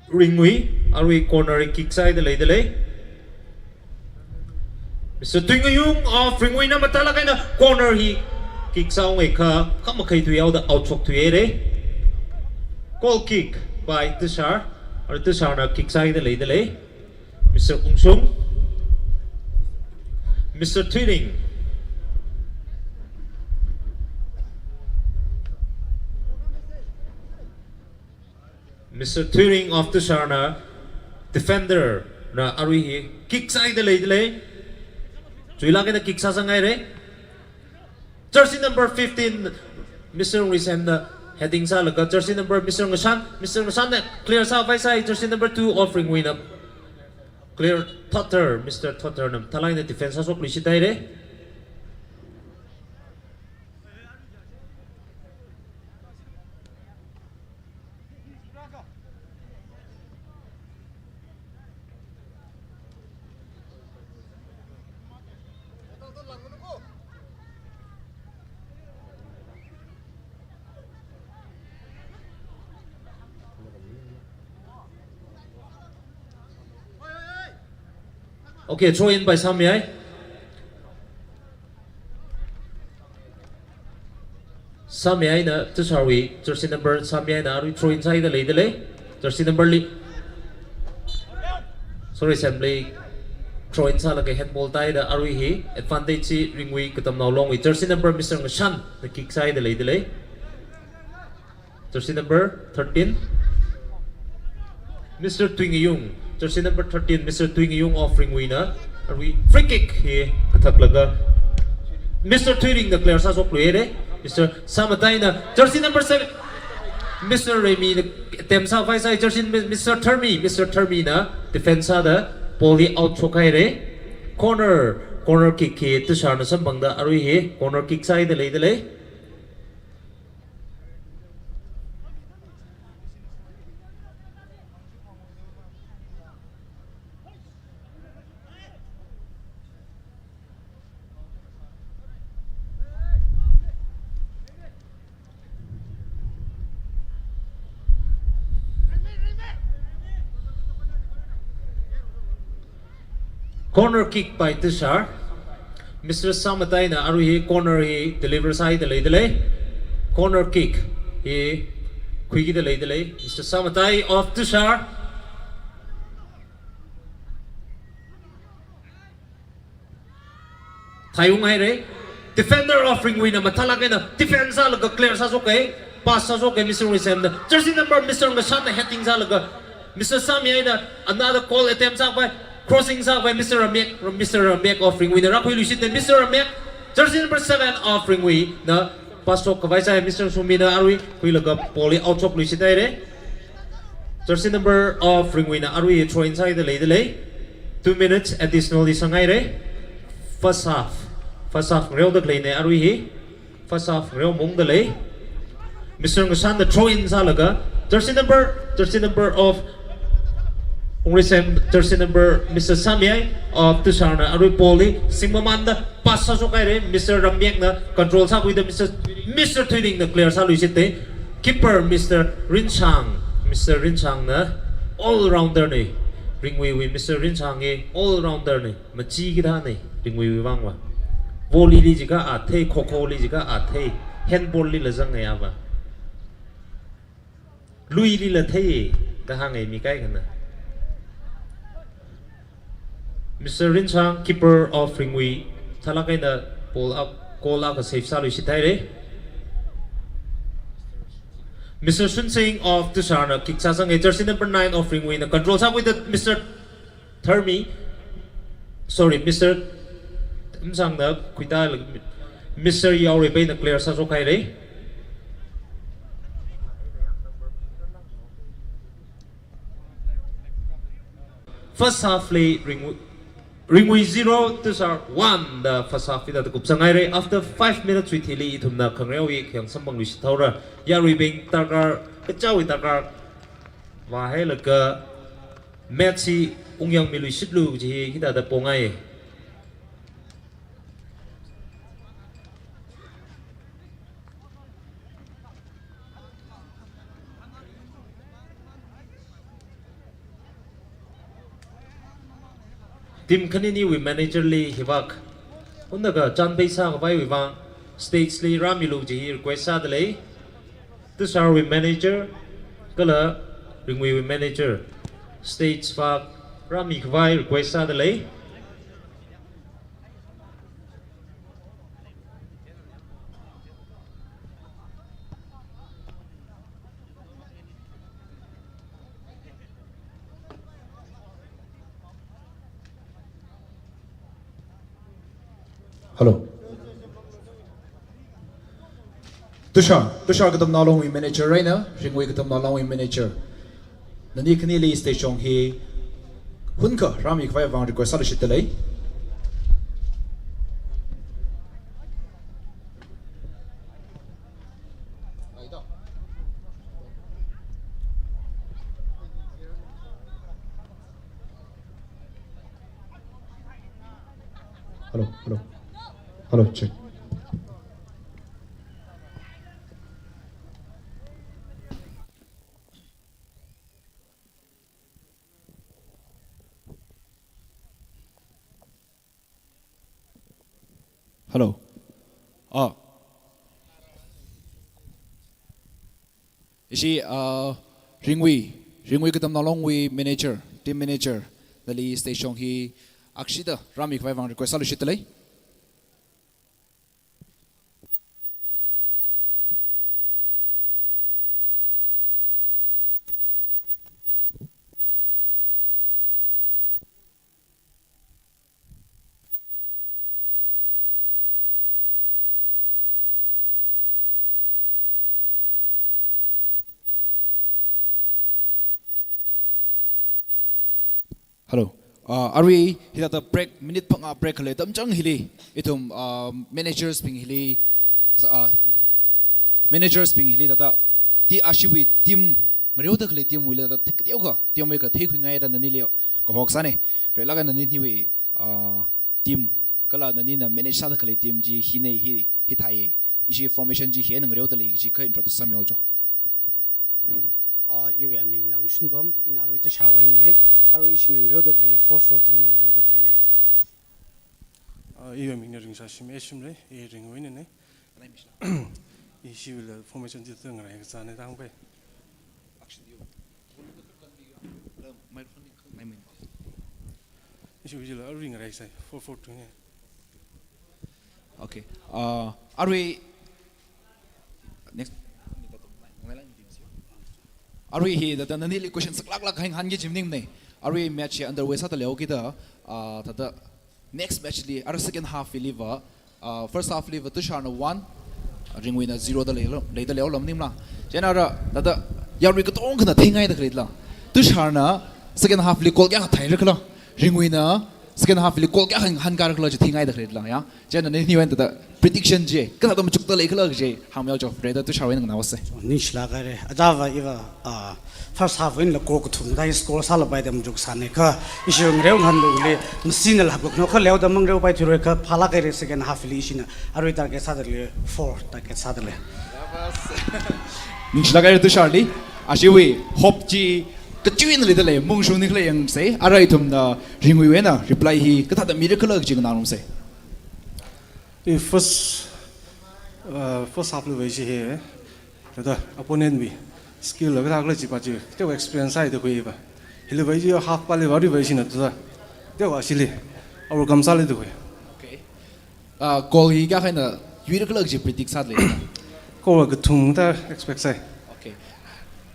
Ringui, arui corner kick sāhaida leidalei. Mister Tuingayung of Ringui na mathālāk eina corner hi kick sāunghai kha, khamakhaithui haoda out shokthuihaira. Goal kick by Tushar, arui Tushar na kick sāhaida leidalei. Mister Ungshung, Mister Thuiring, Mister Thuiring of Tushar na defender na arui hi kick sāhaida leidalei. Chuilāk eina kick sāsanghaira. Jersey number fifteen, Mister Ungrisem na heading sālaga, jersey number Mister Ngashan, Mister Ngashan na clear sākhavai sāi, jersey number two of Ringui na clear, Thotter, Mister Thotter na mathālāk eina defense sāshokluishithaira. Okay, throw in by Samyai. Samyai na, Tusharwui jersey number Samyai na arui throw in sāhaida leidalei. Jersey number li, sorry, Samyai throw in sālaga handball tāhaida arui hi advantage chi Ringui Katamnao Longwui jersey number Mister Ngashan na kick sāhaida leidalei. Jersey number thirteen, Mister Tuingayung. Jersey number thirteen, Mister Tuingayung of Ringui na arui free kick hi kathaklaga Mister Thuiring na clear sāshokluihaira. Mister Samatai na jersey number seven, Mister Remi na attempt sākhavai sāi, jersey Mister Tharmi, Mister Tharmi na defense sāda ball hi out shokhaira. Corner, corner kick hi Tushar na samphangda arui hi corner kick sāhaida leidalei. Corner kick by Tushar. Mister Samatai na arui hi corner hi deliver sāhaida leidalei. Corner kick hi khuikida leidalei. Mister Samatai of Tushar. Thaiunghaira. Defender of Ringwui na mathālāk eina defense sālaga clear sāshokkai, pass sāshokkai Mister Ungrisemna. Jersey number Mister Ngashanna heading sālaga Mister Samyai na another goal attempt sāpai, crossing sāpai Mister Ramyak, Mister Ramyak of Ringwui na rākhuiluishitna Mister Ramyak, jersey number seven of Ringwui na pass shokkhavai sāi Mister Sumina arui khuilaga ball hi out shokluishit haira. Jersey number of Ringwui na arui throw in sāda leidalei. Two minutes additional li sanghaira. First half. First half ngareoda khaleina arui hi. First half ngareo mungdalei. Mister Ngashanna throw in sālaga jersey number, jersey number of Ungrisem, jersey number Mister Samyai of Tusharna arui ball hi singmamanda pass sāshokhaira, Mister Ramyakna control sākhuida Mister, Mister Thuilingna clear sāluishitta. Keeper Mister Rinchang, Mister Rinchangna all rounder na. Ringwuiwui Mister Rinchang hi all rounder na. Machi kida na, Ringwuiwui vangva. Volley li jiakha a thei, kho kho li jiakha a thei, handball lila zangngai ava. Luilila thei, da hāngngai mi kaikhana. Mister Rinchang, keeper of Ringwui, mathālāk eina ball up, goal akha save sāluishit haira. Mister Sunsing of Tusharna kick sāsanga, jersey number nine of Ringwuina control sākhuida Mister Tharmi, sorry, Mister Msangna khuida Mister Yaoreipaina clear sāshokhaira. First half li Ringwui, Ringwui zero, Tushar one da first half hithāda kupsanghaira. After five minutes wui thili ithumna khangareo hi khayang samphangluishit haora. Yaruibing darkar, kachāwui darkar vāhailaga match hi ungyangmiluishitlu kaji hi hithāda pongai. Team khaniniwui manager li hivak, unnaga chānpei sākhavaiwui vang stage li rāmilu kaji hi request sādalei. Tusharwui manager kala Ringwuiwui manager stage vak rāmikhavai request sādalei. Hello. Tushar, Tushar Katamnao Longwui manager eina, Ringwui Katamnao Longwui manager. Nani khanili stage shong hi hunkha rāmikhavai vang request sāluishitdalei. Hello, hello. Hello, check. Hello. Ah. Ishi, ah, Ringwui, Ringwui Katamnao Longwui manager, team manager, nali stage shong hi akshida rāmikhavai vang request sāluishitdalei. Hello. Ah, arui hithāda break, minute phangā break khalei atam chang hili, ithum, ah, managers bing hili, sa-, ah, managers bing hili thāda, ti ashiwui team, ngareoda khalei team wuila thāda, thik teokha, team wuikha theikhuingaida nanili kahok sāna. Relaka naniniwui, ah, team, kala nanina manage sāda khalei team chi hina hi, hithāi, ishi formation chi hina ngareodalei kaji kha introduce sāmilu cho. Ah, iwui aming Namshunbam, ina arui Tusharwui eina, arui ishina ngareoda khalei, four four two eina ngareoda khaleina. Ah, iwui amingna Ringshashim Eshim lei, i Ringwui einana. Ishiwuila formation chi thāda ngarai kasāna tangpai. Ishiwuila arui ngarai sai, four four two na. Okay. Uh, arui next. Arui hi thāda nanili question saklāklāk hāng hāngki kaji maningmana. Arui match hi underway sāda leihaokida, uh, thāda next match li, arui second half liva, uh, first half liva Tusharna one, Ringuina zero da leilo, leida leihaola maningmala. Chieina arui thāda yarui katongana theingaida khaleila. Tusharna second half li goal kayākha theirakhala, Ringuina second half li goal kayākha hāngkārakhala chi theingaida khaleila, ya. Chieina naniwui eina thāda prediction chi kathāda machukda leikhala kaji hāngmihaocho, brother Tusharwui eina nganaosa. Ningshilāk haira. Ajava iva, ah, first half wui eina goal kathum thei score sālapai da machuksāna kha, ishi ngareo ngahān lungli, masinala hakuk no kha leoda mangareopai thuroi kha phālāk haira. Second half li ishina arui target sāda lei, four target sāda lei. Ningshilāk haira Tusharli, ashiwui hope chi kachuina leida lei, mungshungni khala yangsa, arui ithumna Ringuiwui eina reply hi kathāda mirakhala kaji nganārumsa. I first, uh, first half liva ishi hi, thāda opponent wui skill la kathākhala chipa chi, teokha experience sāda khuipa. Hiliva ishi half pa liva arui va ishina thāda, teokha ashili overcome sālaida khui. Okay. Uh, goal hi kayākha eina yuirakhala kaji predict sāda lei. Goal kathum thāda expect sāi. Okay.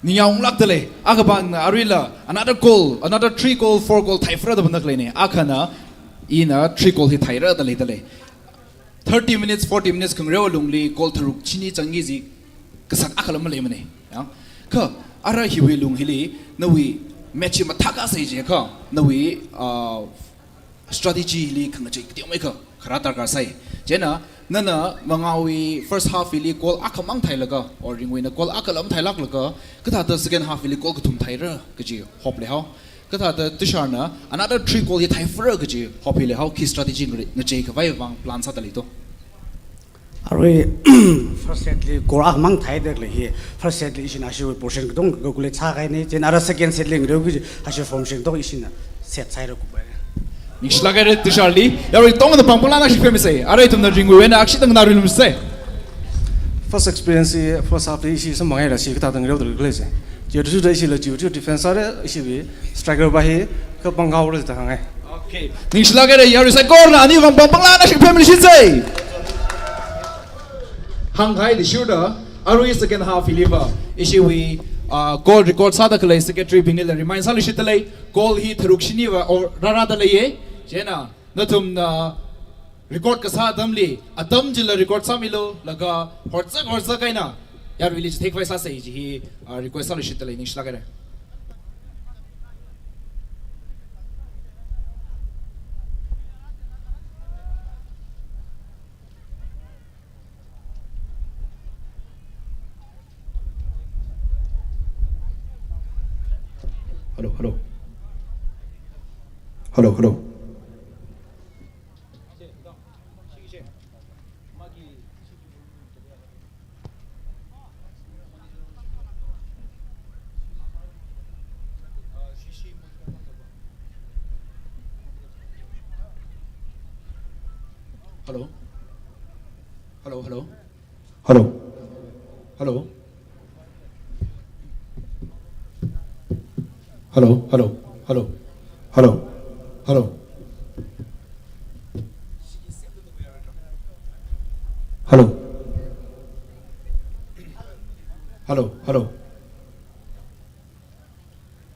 Ningyāng unglākda lei. Akhapāna aruila another goal, another three goal, four goal theifara da pamda khaleina. Akhana ina three goal hi theira da leida lei. Thirty minutes, forty minutes khangareo lungli goal tharuk chini zangki kaji kasak akhala maleimana. Ya. Kha arui hiwui lung hili nawui match hi mathākasā jiakha nawui, uh, strategy li khangachei kateomeikha kharā darkar sāi. Chieina nana mangāwui first half li goal akhamang theilaga, or Ringuina goal akhala matheilāklaga, kathāda second half li goal kathum theira kaji hope leihao. Kathāda Tusharna another three goal hi theifara kaji hope hi leihao, khi strategy ngare-, ngacheikhavai vang plan sāda leito. Arui first set li goal akhamang theida khalei hi, first set li ishina ashiwui portion katonga calculate sākahaina, chieina arui second set li ngareo kaji ashi formation katonga ishina set sāhaira kupai. Ningshilāk haira Tusharli, yarui katongana pāng panglākna shipemisa, arui ithumna Ringuiwui eina akshida nganāluimisa. First experience hi first half li ishi samphang haira, ishi kathāda ngareoda khalei chi. Chiwui athishurda ishila chiwui defense sāra, ishiwui striker pa hi kapanghaora da hānghai. Okay. Ningshilāk haira yarui saikorana, aniwui vang pāng panglākna shipemisa. Hāngkahai athishurda, arui second half hiliva ishiwui, uh, goal record sāda khalei secretary bingnila remind sāluishitda lei, goal hi tharuk shiniva, or rārāda leiya. Chieina nathumna record kasā atamli, atam chila record sāmilu, laga horzak horzak eina yaruili chithei khavai sāsa kaji hi, uh, request sāluishitda lei, ningshilāk haira. Hello, hello. Hello, hello. Hello. Hello, hello. Hello. Hello. Hello, hello, hello. Hello. Hello. Hello. Hello, hello.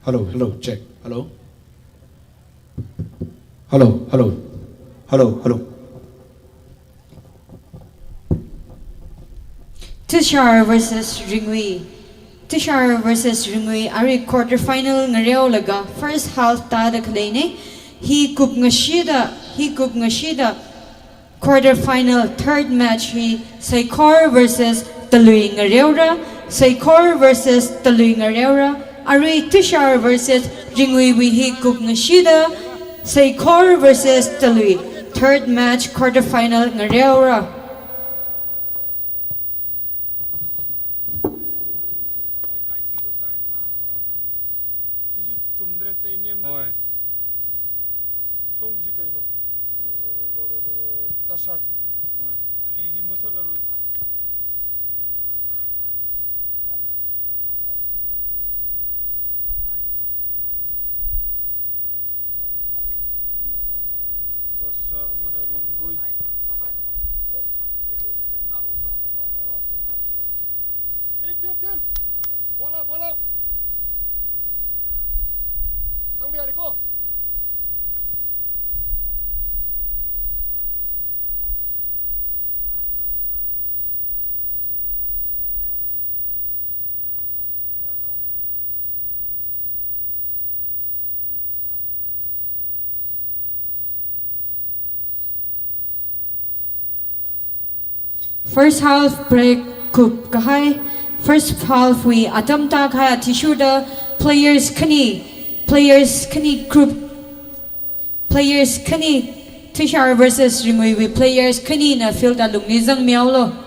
Hello, hello, check. Hello. Hello, hello. Hello, hello. Tushar versus Ringui. Tushar versus Ringui, arui quarter final ngareolaga first half tāda khaleina. Hi kupngashida, hi kupngashida quarter final third match hi Seikhor versus Talui ngareora, Seikhor versus Talui ngareora, arui Tushar versus Ringuiwui hi kupngashida Seikhor versus Talui, third match quarter final ngareora. Sisi chumdra, tei nem. Hoi. Shongsi kaino. Tushar. Hoi. Idi muchatlarui. Tushar, amana Ringui. Team, team. Ball out, ball out. Sangbi yariko. First half break kupkahai. First half wui atam tākahai athishurda players khani, players khani group, players khani, Tushar versus Rimui wui players khanina field alungli zangmihaolu.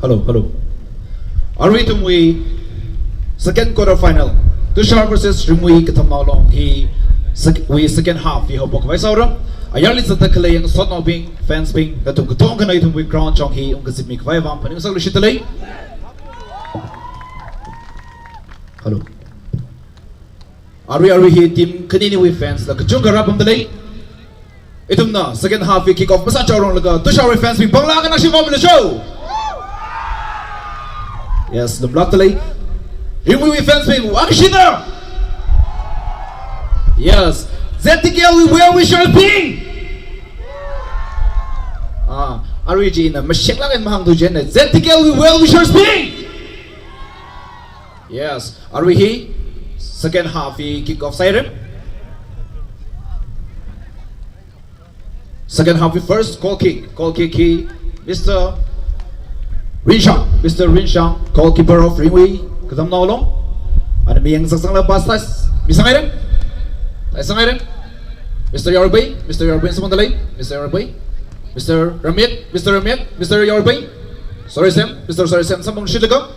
Hello, hello. Arui ithumwui second quarter final, Tushar versus Rimui Katamnao Long hi sec-, wui second half hi haophok khavai sāra. Ayarli zatda khalei yangsotnaobing, fans bing, nathum katongkhana ithumwui ground chong hi ungkazipmi khavai vang phaning sāluishitdalei. Hello. Arui arui hi team khaniniwui fans la kachungkha rāpamdalei. Ithumna second half hi kick off masāchaoranglaga Tushar wui fans bing pāngla khanang shimvāmilu cho. Yes, lumlākdalei. Rimuiwui fans bing vākashida. Yes. Z T K L wui well wishers bing. Ah, arui chi ina mashenglāk eina mahāngthu chieina Z T K L wui well wishers bing. Yes, arui hi second half hi kick off sāhaira. Second half hi first goal kick, goal kick hi Mister Rinshang, Mister Rinshang, goalkeeper of Rimui Katamnao Long. Ana mi yangsāsangla pass thaisang haira. Thaisang haira. Mister Yorbai, Mister Yorbai samphangdalei, Mister Yorbai. Mister Ramit, Mister Ramit, Mister Yorbai. Sorry Sam, Mister Sorry Sam samphangshitlaga.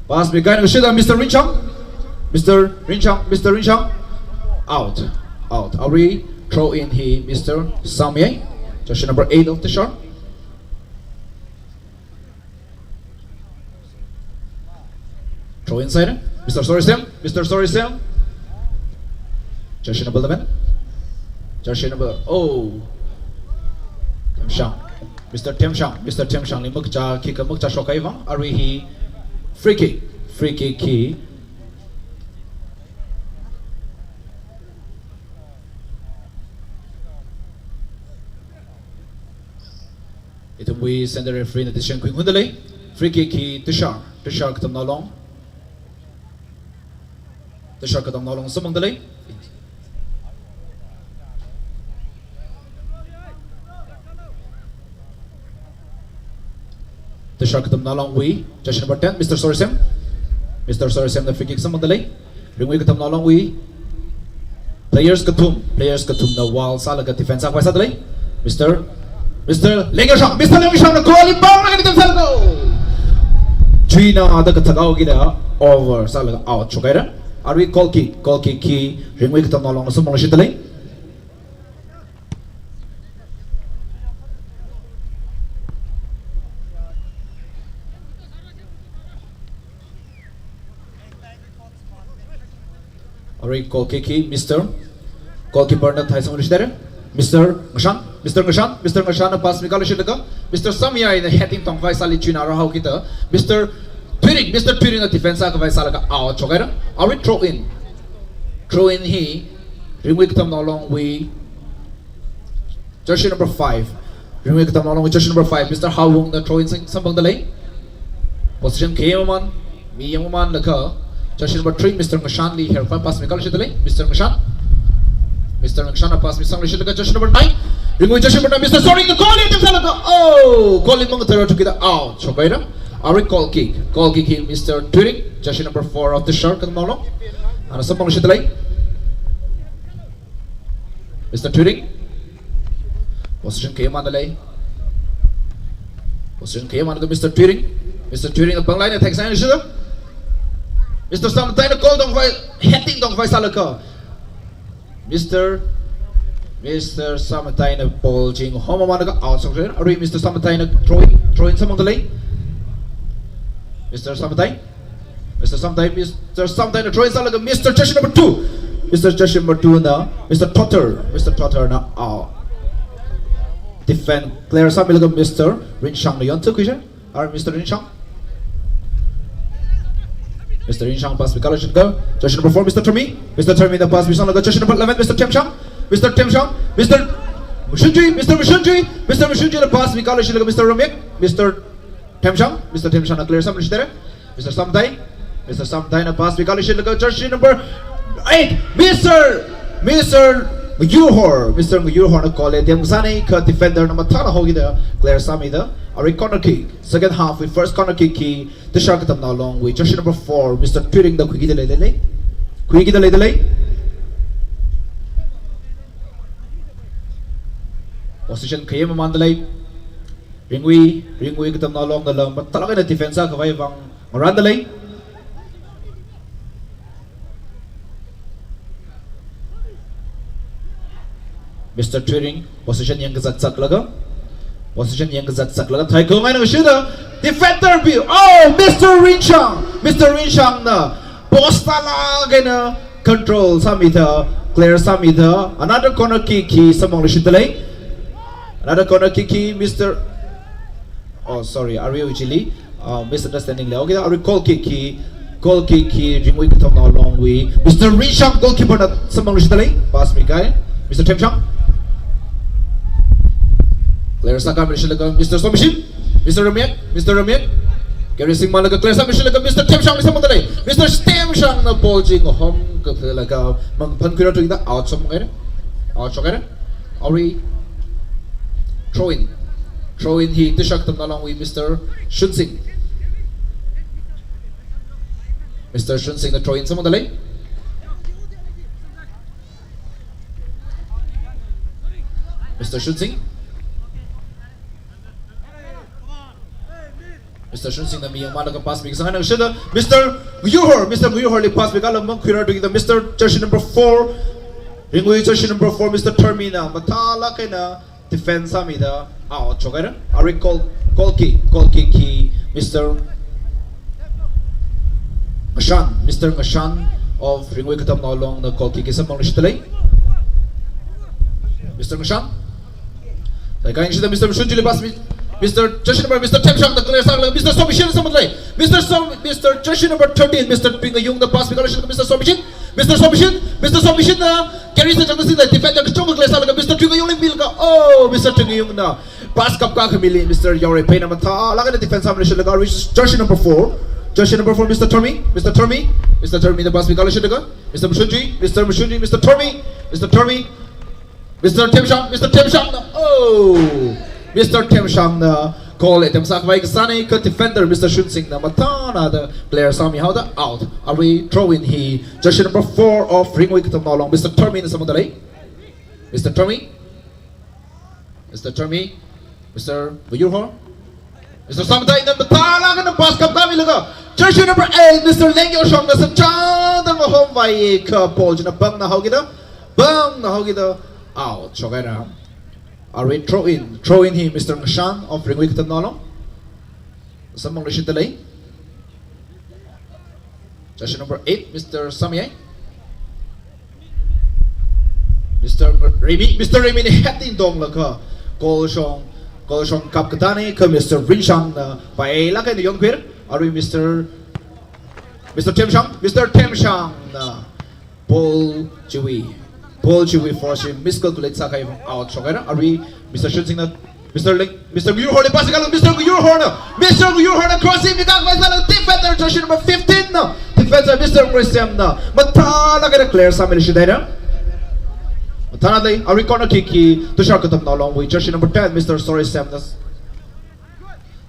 Pass mikahai kashida Mister Rinchang. Mister Rinchang, Mister Rinchang. Out. Out. Arui throw in hi Mister Samyei. Jersey number eight of Tushar. Throw in side. Mister Sorry Sam. Mister Sorry Sam. Jersey number eleven. Jersey number, oh. Themshang. Mister Themshang. Mister Themshangli makcha, kick makcha shokkahai vang. Arui hi free kick. Free kick hi. Ithumwui center referee na decision khuingaidalei. Free kick hi Tushar. Tushar Katamnao Long. Tushar Katamnao Long samphangdalei. Tushar Katamnao Longwui jersey number ten, Mister Sorry Sam. Mister Sorry Samna free kick samphangdalei. Rimui Katamnao Longwui Players kathum, players kathumna wall sālaga defense sākhavai sādalei. Mister, Mister Lengashang, Mister Lengashangna goal li pānglaga defense sālaga, chuina da kathak haokida over sālaga out shokhaira. Arui goal kick, goal kick hi Ringui Katamnao Longna samphangluishitdalei. Arui goal kick hi Mister Goalkeeper na thai samphangluishitdalei. Mister Ngashan, Mister Ngashan, Mister Ngashanna pass mikāluishitlaga, Mister Samyaina heading tongkhavai sāli chuina rāhaokida, Mister Tuiring, Mister Tuiringna defense sākhavai sālaga out shokhaira. Arui throw in. Throw in hi Ringui Katamnao Longwui jersey number five. Ringui Katamnao Longwui jersey number five, Mister Hawungna throw in sam-, samphangdalei. Position khayang mamān, mi yangmamānlaga, jersey number three, Mister Ngashanli herkhavai pass mikāluishitdalei. Mister Ngashan. Mister Ngashanna pass misangluishitlaga, jersey number nine. Ringui jersey number nine, Mister Soringna goal li attempt sālaga, oh, goal li mangathararthukida out shokhaira. Arui goal kick. Goal kick hi Mister Tuiring, jersey number four of the shirt, Katamnao Long, ana samphangluishitdalei. Mister Tuiring. Position khayang mamāndalei. Position khayang mamānlaga Mister Tuiring. Mister Tuiringna pānglaina attack sāluishitda, Mister Samataina goal tongkhavai, heading tongkhavai sālaga, Mister, Mister Samataina ball chi ngahom mamānlaga out shokhaira. Arui Mister Samataina throw in, throw in samphangdalei. Mister Samatai. Mister Samtai, Mister Samtaina throw in sālaga Mister jersey number two. Mister jersey number two na, Mister Totter, Mister Totterna, ah, defend clear sāmilaga Mister Rinshangna yonthukkhuihaira. Arui Mister Rinshang. Mister Rinshang pass mikāluishitlaga, jersey number four, Mister Thermi. Mister Thermina pass misanglaga, jersey number eleven, Mister Themshang. Mister Themshang, Mister Mashunjui, Mister Mashunjui, Mister Mashunjuina pass mikāluishitlaga, Mister Ramik, Mister Themshang, Mister Themshangna clear sāmiluishitdalei. Mister Samtai, Mister Samtaina pass mikāluishitlaga jersey number eight, Mister, Mister Ngayurhor, Mister Ngayurhorna goal li attempt sānei kha defender na mathālāk haokida clear sāmida. Arui corner kick, second half wui first corner kick hi Tushar Katamnao Longwui jersey number four, Mister Tuiringna khuikida leidalei. Khuikida leidalei. Position khayang mamāndalei. Ringui, Ringui Katamnao Longnala mathālāk eina defense sākhavai vang ngarāndalei. Mister Tuiring, position yangkazak zaklaga, position yangkazak zaklaga, thaikhong eina ngashida, defender bi, oh, Mister Rinshang, Mister Rinshangna post talāk eina control sāmida, clear sāmida, another corner kick hi samphangluishitdalei. Another corner kick hi Mister, oh, sorry, arui chili, uh, misunderstanding leihaokida, arui goal kick hi, goal kick hi Ringui Katamnao Longwui Mister Rinshang, goalkeeper na samphangluishitdalei, pass mikai, Mister Themshang. Clear sākāmiluishitlaga Mister Somishin, Mister Ramik, Mister Ramik. Carry singmalaga clear sāmiluishitlaga Mister Themshangli samphangdalei. Mister Themshangna ball chi ngahom kaphalaga mangaphan khuirarthukida out shokhaira. Out shokhaira. Arui throw in. Throw in hi Tushar Katamnao Longwui Mister Shunsing. Mister Shunsingna throw in samphangdalei. Mister Shunsing. Mister Shunsingna mi yangmalaga pass mikasang eina ngashida, Mister Ngayurhor, Mister Ngayurhorli pass mikālaga mangkhuirarthukida Mister jersey number four, Ringui jersey number four, Mister Thermina mathālāk eina defense sāmida out shokhaira. Arui goal, goal kick, goal kick hi Mister Ngashan, Mister Ngashan of Ringui Katamnao Longna goal kick hi samphangluishitdalei. Mister Ngashan. Thaikhong eina ngashida Mister Mashunjuili pass mi-, Mister jersey number, Mister Themshangna clear sālaga Mister Somishinli samphangdalei. Mister Som-, Mister jersey number thirteen, Mister Tuingayungna pass mikāluishitlaga Mister Somishin. Mister Somishin, Mister Somishinna carry sāchangda singda defender kachungkha clear sālaga Mister Tuingayungli milaga, oh, Mister Tuingayungna pass kapkā khamili Mister Yaorei Pheina mathālāk eina defense sāmiluishitlaga arui jersey number four. Jersey number four, Mister Thermi, Mister Thermi, Mister Thermina pass mikāluishitlaga Mister Mashunjui, Mister Mashunjui, Mister Thermi, Mister Thermi, Mister Themshang, Mister Themshangna, oh, Mister Themshangna Goal attempt sākhavai kasāna, kha defender Mister Shunsingna mathānada clear sāmihaoda out. Arui throw in hi jersey number four of Ringui Katamnao Long, Mister Termi na samphangda lei. Mister Termi. Mister Termi. Mister Buyurhor. Mister Samtaina mathālāk eina pass kapkāmilaga jersey number eight, Mister Leng Yoshongna sachāda ngahomvai, kha ball china pangna haokida, pangna haokida out shokhaira. Arui throw in, throw in hi Mister Ngashan of Ringui Katamnao Long samphangluishitda lei. Jersey number eight, Mister Samyai. Mister Remi, Mister Remina heading tonglaga goal shong, goal shong kapkatana, kha Mister Rinshangna pailāk eina yonkhuira. Arui Mister, Mister Themshang, Mister Themshangna ball chiwui, ball chiwui force miscalculate sākahai vang out shokhaira. Arui Mister Shunsingna, Mister Leng, Mister Nguyurhorli pass kala, Mister Nguyurhorna, Mister Nguyurhorna crossing mikakvai sāla, defender jersey number fifteen na, defender Mister Nguisemna mathālāk eina clear sāmiluishithaira. Mathānada lei. Arui corner kick hi Tushar Katamnao Longwui jersey number ten, Mister Sorisemna,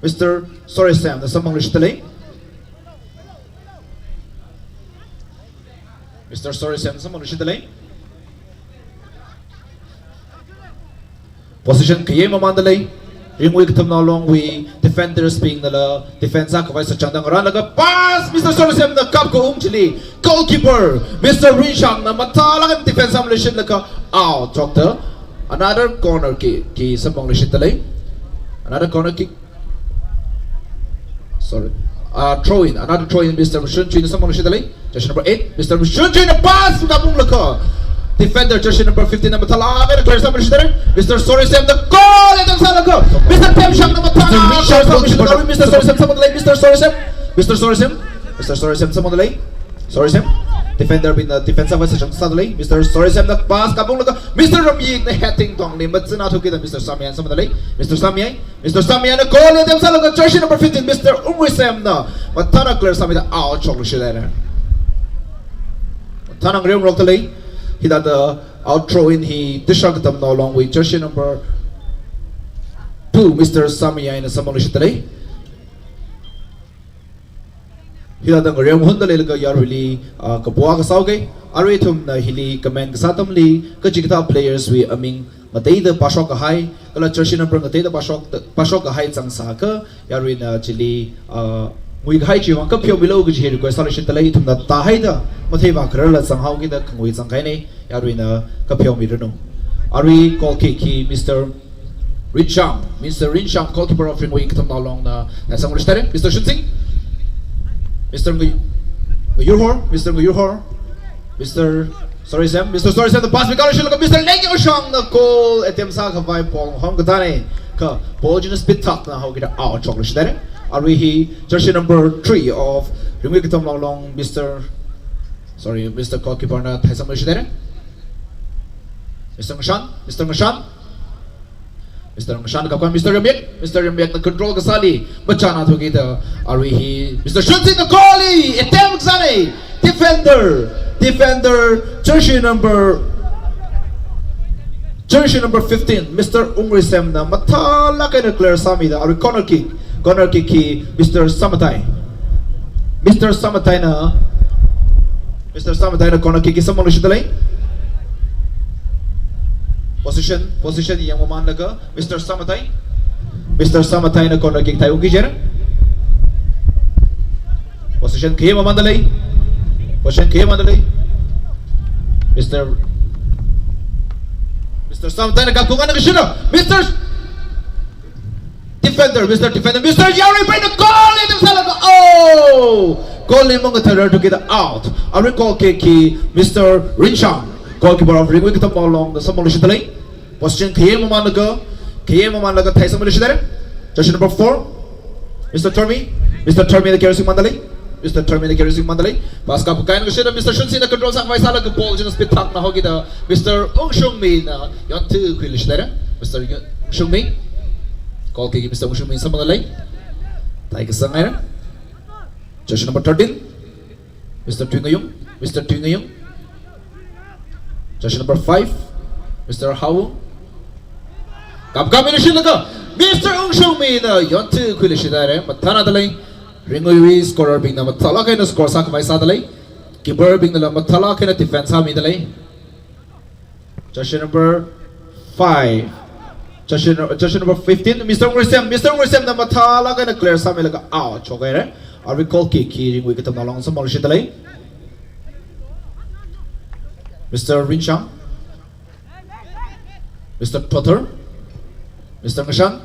Mister Sorisemna samphangluishitda lei. Mister Sorisem samphangluishitda lei. Position khayei mamanda lei. Ringui Katamnao Longwui defenders bingnala defense sākhavai sachangda ngarānlaga pass, Mister Sorisemna kapkaung chili goalkeeper Mister Rinshangna mathālāk eina defense sāmiluishitlaga out shokda another corner kick, kick samphangluishitda lei. Another corner kick. Sorry. Uh, throw in. Another throw in, Mister Mashunchuina samphangluishitda lei. Jersey number eight, Mister Mashunchuina pass kapunglaga defender jersey number fifteen na mathālāk eina clear sāmiluishithaira. Mister Sorisemna goal attempt sālaga, Mister Themshangna mathālāk eina clear sāmiluishithaira. Mister Sorisem samphangda lei. Mister Sorisem. Mister Sorisem. Mister Sorisem samphangda lei. Sorisem. Defender bingna defense sākhavai sachang sāda lei. Mister Sorisemna pass kapunglaga, Mister Ramyikna heading tongli machina thukida Mister Samyai samphangda lei. Mister Samyai. Mister Samyaina goal attempt sālaga jersey number fifteen, Mister Ungrisemna mathāna clear sāmida out shokluishithaira. Mathāna ngareongarokda lei. Hithāda out throw in hi Tushar Katamnao Longwui jersey number two, Mister Samyaina samphangluishitda lei. Hithāda ngareongarokda leilaga yaruili, ah, kapo akha sāhaoga. Arui ithumna hili comment kasā atamli kachikathā players wui aming ngateida pāshok kahai, kala jersey number ngateida pāshok, pāshok kahai zangsākha, yaruina chili, ah, nguikahai chiwui vang kapheomilu kaji hi request sāluishitda lei. Ithumna tāhaida matheivā khararla zanghaokida khangui zangkahaina, yaruina kapheomiranu. Arui goal kick hi Mister Rinshang, Mister Rinshang, goalkeeper of Ringui Katamnao Longna thaisamluishithaira. Mister Shunsing, Mister Ngu-, Nguyurhor, Mister Nguyurhor, Mister Sorisem, Mister Sorisemna pass mikakluishitlaga Mister Leng Yoshongna goal attempt sākhavai ball homkatana, kha ball china speed thakna haokida out shokluishithaira. Arui hi jersey number three of Ringui Katamnao Long, Mister Sorry, Mister Goalkeeper na thaisamluishithaira. Mister Ngashan, Mister Ngashan. Mister Ngashan kapkān Mister Ramyik, Mister Ramyikna control kasāli machina thukida arui hi Mister Shunsingna goal attempt sāna. Defender, defender, jersey number, jersey number fifteen, Mister Ungrisemna mathālāk eina clear sāmida arui corner kick, corner kick hi Mister Samatai. Mister Samataina, Mister Samataina corner kick hi samphangluishitda lei. Position, position yangmamanlaga Mister Samatai. Mister Samataina corner kick thaiungki jera. Position khayei mamanda lei. Position khayei mamanda lei. Mister, Mister Samataina kapkaung eina kashira. Mister Defender, Mister Defender, Mister Yaruipaina goal attempt sālaga, oh! Goal li mangatharar thukida out. Arui goal kick hi Mister Rinshang, goalkeeper of Ringui Katamnao Longna samphangluishitda lei. Position khayei mamanlaga, khayei mamanlaga thaisamluishithaira. Jersey number four, Mister Termi, Mister Termina carry sāmamanda lei. Mister Termina carry sāmamanda lei. Pass kapkān kashida Mister Shunsingna control sākhavai sālaga ball china speed thakna haokida Mister Ungshungmina yonthuikhuiluishithaira. Mister Ungshungmi. Goal kick hi Mister Ungshungmina samphangda lei. Thaikasang haira. Jersey number thirteen, Mister Tuingayung, Mister Tuingayung. Jersey number five, Mister Hau. Kapkānmiluishitlaga, Mister Ungshungmi na yonthu khuiluishithaira, mathānadalei. Ringwui scorer bingna mathālāk eina score sākhavai sādalei. Keeper bingnala mathālāk eina defense sāmidalei. Jersey number five. Jersey, jersey number fifteen, Mister Ungrisem. Mister Ungrisem na mathālāk eina clear sāmilaga out shokhaira. Arui goal kick hi Ringwui Katamnao Long samphangluishitdalei. Mister Rinshang. Mister Tothar. Mister Ngashan.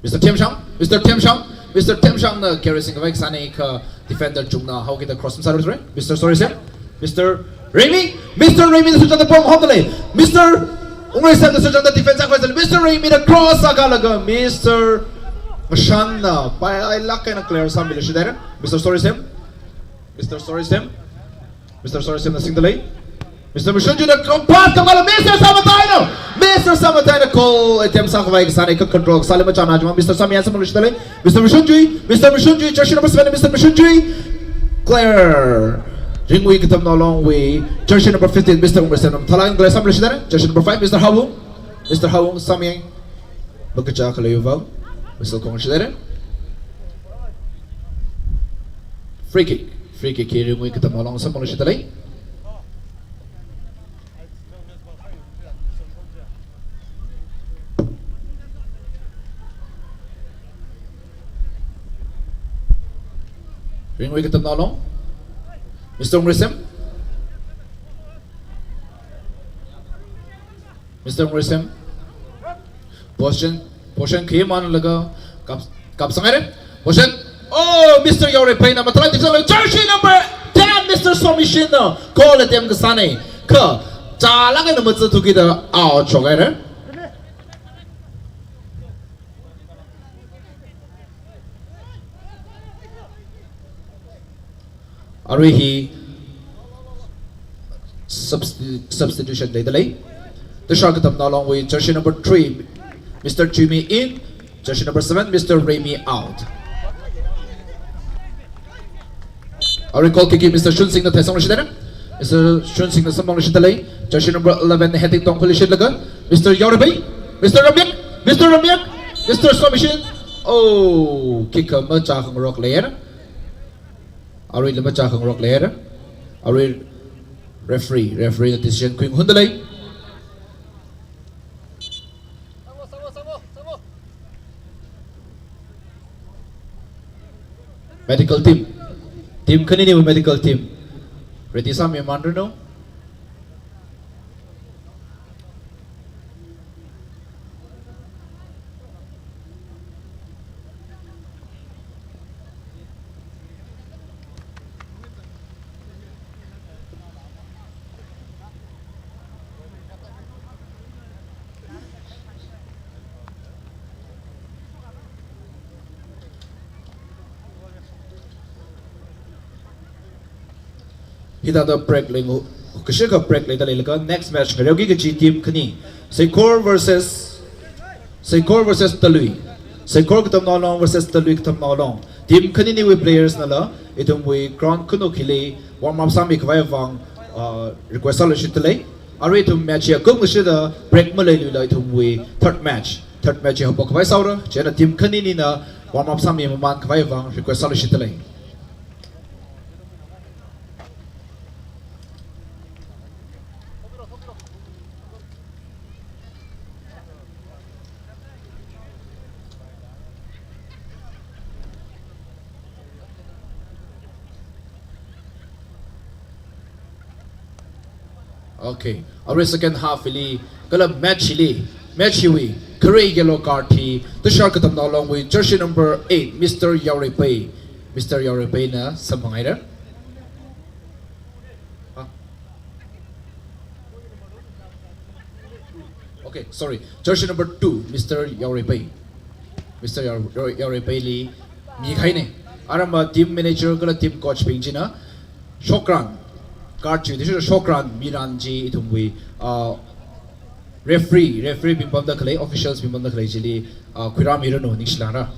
Mister Themshang. Mister Themshang. Mister Themshang na carry singkhavai kasāna kha defender chungna haokida cross masārarthura. Mister Sorisem. Mister Remy. Mister Remy na sachanda pom hapdalei. Mister Ungrisem na sachanda defense akhavai sālei. Mister Remy na cross akha laga Mister Ngashan na pailāk eina clear sāmiluishithaira. Mister Sorisem. Mister Sorisem. Mister Sorisem na singdalei. Mister Mashunjui na pass khamkhala Mister Samataina. Mister Samataina goal attempt sākhavai kasāna kha control sālei machāna juma Mister Samian samphangluishitdalei. Mister Mashunjui, Mister Mashunjui, jersey number seven, Mister Mashunjui. Clear. Ringwui Katamnao Longwui jersey number fifteen, Mister Ungrisem na mathālāk eina clear sāmiluishithaira. Jersey number five, Mister Hawung. Mister Hawung Samian. Makacha khaleiva. Mister Kong shithaira. Free kick. Free kick hi Ringwui Katamnao Long samphangluishitdalei. Ringwui Katamnao Long. Mister Ungrisem. Mister Ungrisem. Position, position khi manlaga kap, kapsanghaira. Position. Oh, Mister Yaoreiphei na mathālāk eina tifsanglu. Jersey number ten, Mister Somishin na goal attempt kasāna kha chālāk eina mazathukida out shokhaira. Arui hi substi-, substitution leidalei. Tushar Katamnao Longwui jersey number three, Mister Jimmy in, jersey number seven, Mister Remy out. Arui goal kick hi Mister Shunsing na theisangluishithaira. Mister Shunsing na samphangluishitdalei. Jersey number eleven na heading tongkhuiluishitlaga Mister Yaoreiphei, Mister Ramyak, Mister Ramyak, Mister Somishin. Oh, kick kha machākhangarok leihaira. Arui la machākhangarok leihaira. Arui referee, referee na decision khuingarumdalei. Medical team. Team khaniniwui medical team. Ready sāmimanranu. Hithāda break leingu, kashikha break leida leilaga next match ngareoki kaji team khani, Seikor versus, Seikor versus Talui. Seikor Katamnao Long versus Talui Katamnao Long. Team khaniniwui players nala ithumwui ground khanuk hili warm up sāmikhavai vang, uh, request sāluishitdalei. Arui ithum match hi akum kashida break maleiluila ithumwui third match. Third match hi haophokkhavai sāhaora. Chieina team khaninina warm up sāmimaman khavai vang request sāluishitdalei. Okay. Arui second half hili, kala match hili, match hiwui khare yellow card hi Tushar Katamnao Longwui jersey number eight, Mister Yaoreiphei. Mister Yaoreiphei na samphanghaira. Huh? Okay, sorry. Jersey number two, Mister Yaoreiphei. Mister Yao-, Yao-, Yaoreiphei li mikahaina. Arama team manager kala team coach bing china shokran, card chi, this is shokran miran chi ithumwui, uh, referee, referee bing pamda khalei, officials bing pamda khalei chili, uh, khuirāmiranu, ningshilākra.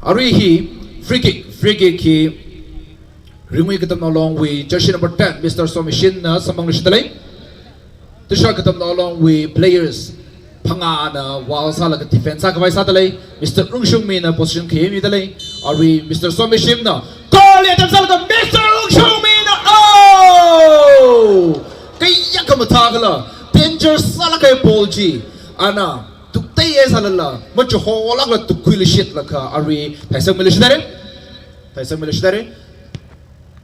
Arui hi free kick, free kick hi Ringwui Katamnao Longwui jersey number ten, Mister Somishin na samphangluishitdalei. Tushar Katamnao Longwui players phangāna wall sālaga defense sākhavai sādalei. Mister Rungshungmina position khayei midalei. Arui Mister Somishimna goal attempt sālaga Mister Rungshungmina, oh! Kayākha mathākhala, danger sālāk kahai ball chi. Ana tuktei e sālala, machuholaga tukkhuilashitlaga arui Thaisangmei leishidalei. Thaisangmei leishidalei.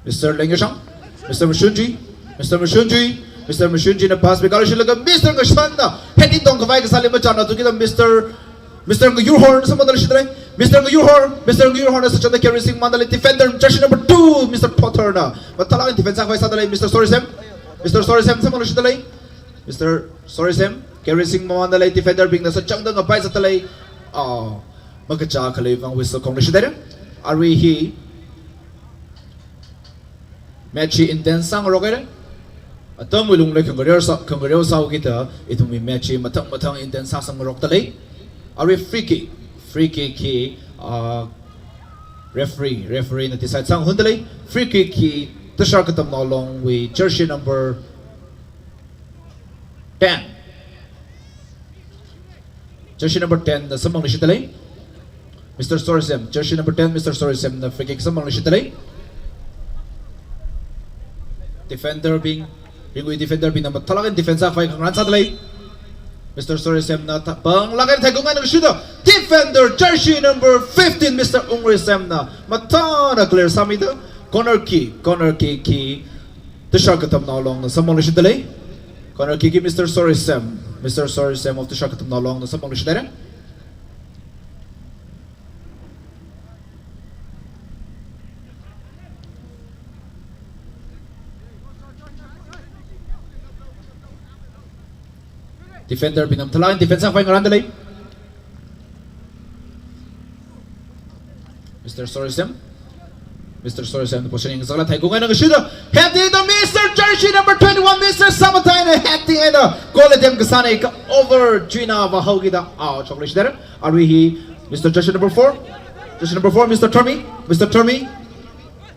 Mister Lengyashang, Mister Mashunji, Mister Mashunji, Mister Mashunjina pass mi kala shilaga Mister Ngashanna heading tongkhavai kasāli machāna thukida Mister, Mister Ngayurhorna samphangda leishidalei. Mister Ngayurhor, Mister Ngayurhorna sachanda carry singmandalei, defender jersey number two, Mister Potterna mathālāk eina defense sākhavai sādalei, Mister Sorisem, Mister Sorisem samphangda leishidalei. Mister Sorisem carry singmamandalei, defenderbingna sachangda ngapai zatdalei. Ah, makachā khalei vang whistle khong leishidalei. Arui hi match hi intense sāngarok haira. Atamwui lungli khangareo sā, khangareo sāhaokida ithumwui match hi mathang mathang intense sāsangngarokdalei. Arui free kick, free kick hi, ah, referee, refereena decide sānghundalei. Free kick hi Tushar Katamnao Longwui jersey number ten. Jersey number ten na samphang leishidalei. Mister Sorisem, jersey number ten, Mister Sorisemna free kick samphang leishidalei. Defenderbing, Ringwui defenderbingna mathālāk eina defense sākhavai khangarān sādalei. Mister Sorisemna ta-, panglāk eina theikungaina kashida defender jersey number fifteen, Mister Ungrisemna mathāna clear sāmida corner kick, corner kick hi Tushar Katamnao Longna samphang leishidalei. Corner kick hi Mister Sorisem, Mister Sorisem of Tushar Katamnao Longna samphang leishidalei. Defenderbingna mathālāk eina defense sākhavai ngarāndalei. Mister Sorisem. Mister Sorisemna position yangzakla theikungaina kashida heading to Mister jersey number twenty-one, Mister Samataina heading eina goal attempt kasāna kha over chuina vāhaokida out shok leishidalei. Arui hi Mister jersey number four. Jersey number four, Mister Termi. Mister Termi.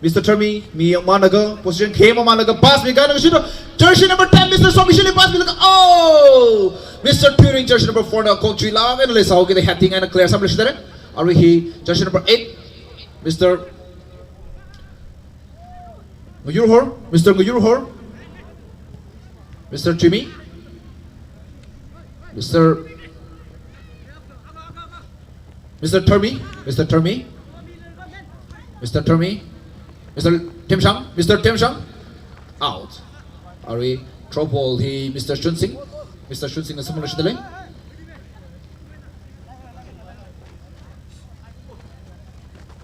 Mister Termi, mi yangmalaga, position khayei mamalaga, pass mi kahaina kashida jersey number ten, Mister Somishili pass milaga, oh! Mister Turing, jersey number four na khong chuilāk eina leisāhaokida heading eina clear sāmei leishidalei. Arui hi jersey number eight, Mister Ngayurhor, Mister Ngayurhor, Mister Jimmy, Mister Mister Termi, Mister Termi, Mister Termi, Mister Temshang, Mister Temshang, out. Arui throw ball hi Mister Shunsing, Mister Shunsingna samphang leishidalei.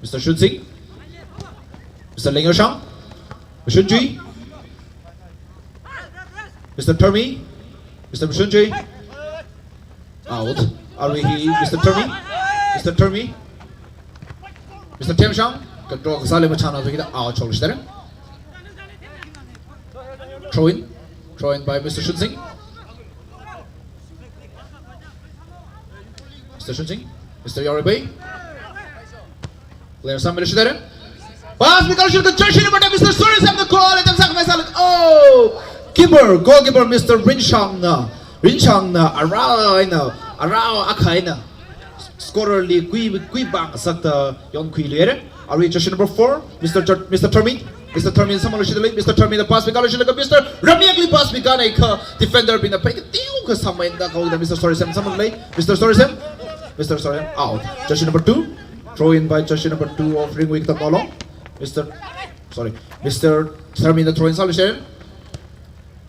Mister Shunsing, Mister Lengyashang, Shunjui, Mister Termi, Mister Shunjui, out. Arui hi Mister Termi, Mister Termi, Mister Temshang control kasāli machāna thukida out shok leishidalei. Throw in, throw in by Mister Shunsing. Mister Shunsing, Mister Yoribei. Clear sāmei leishidalei. Pass mi kala shilaga jersey number ten, Mister Sorisemna goal attempt sākhavai sāla. Oh! Keeper, goalkeeper Mister Rinshangna, Rinshangna arā eina, arā akha eina scorerli kui, kuipāng ngasakta yonkhuiluihaira. Arui jersey number four, Mister Ter-, Mister Termi. Mister Termina samphang leishidalei. Mister Termina pass mi kala shilaga Mister Ramyekli pass mi kahaina kha defenderbingna phei kateokha sāmeida kahaida Mister Sorisem samphanglei. Mister Sorisem. Mister Sorisem out. Jersey number two. Throw in by jersey number two of Ringwui Katamnao Long. Mister, sorry, Mister Termina throw in sālu share.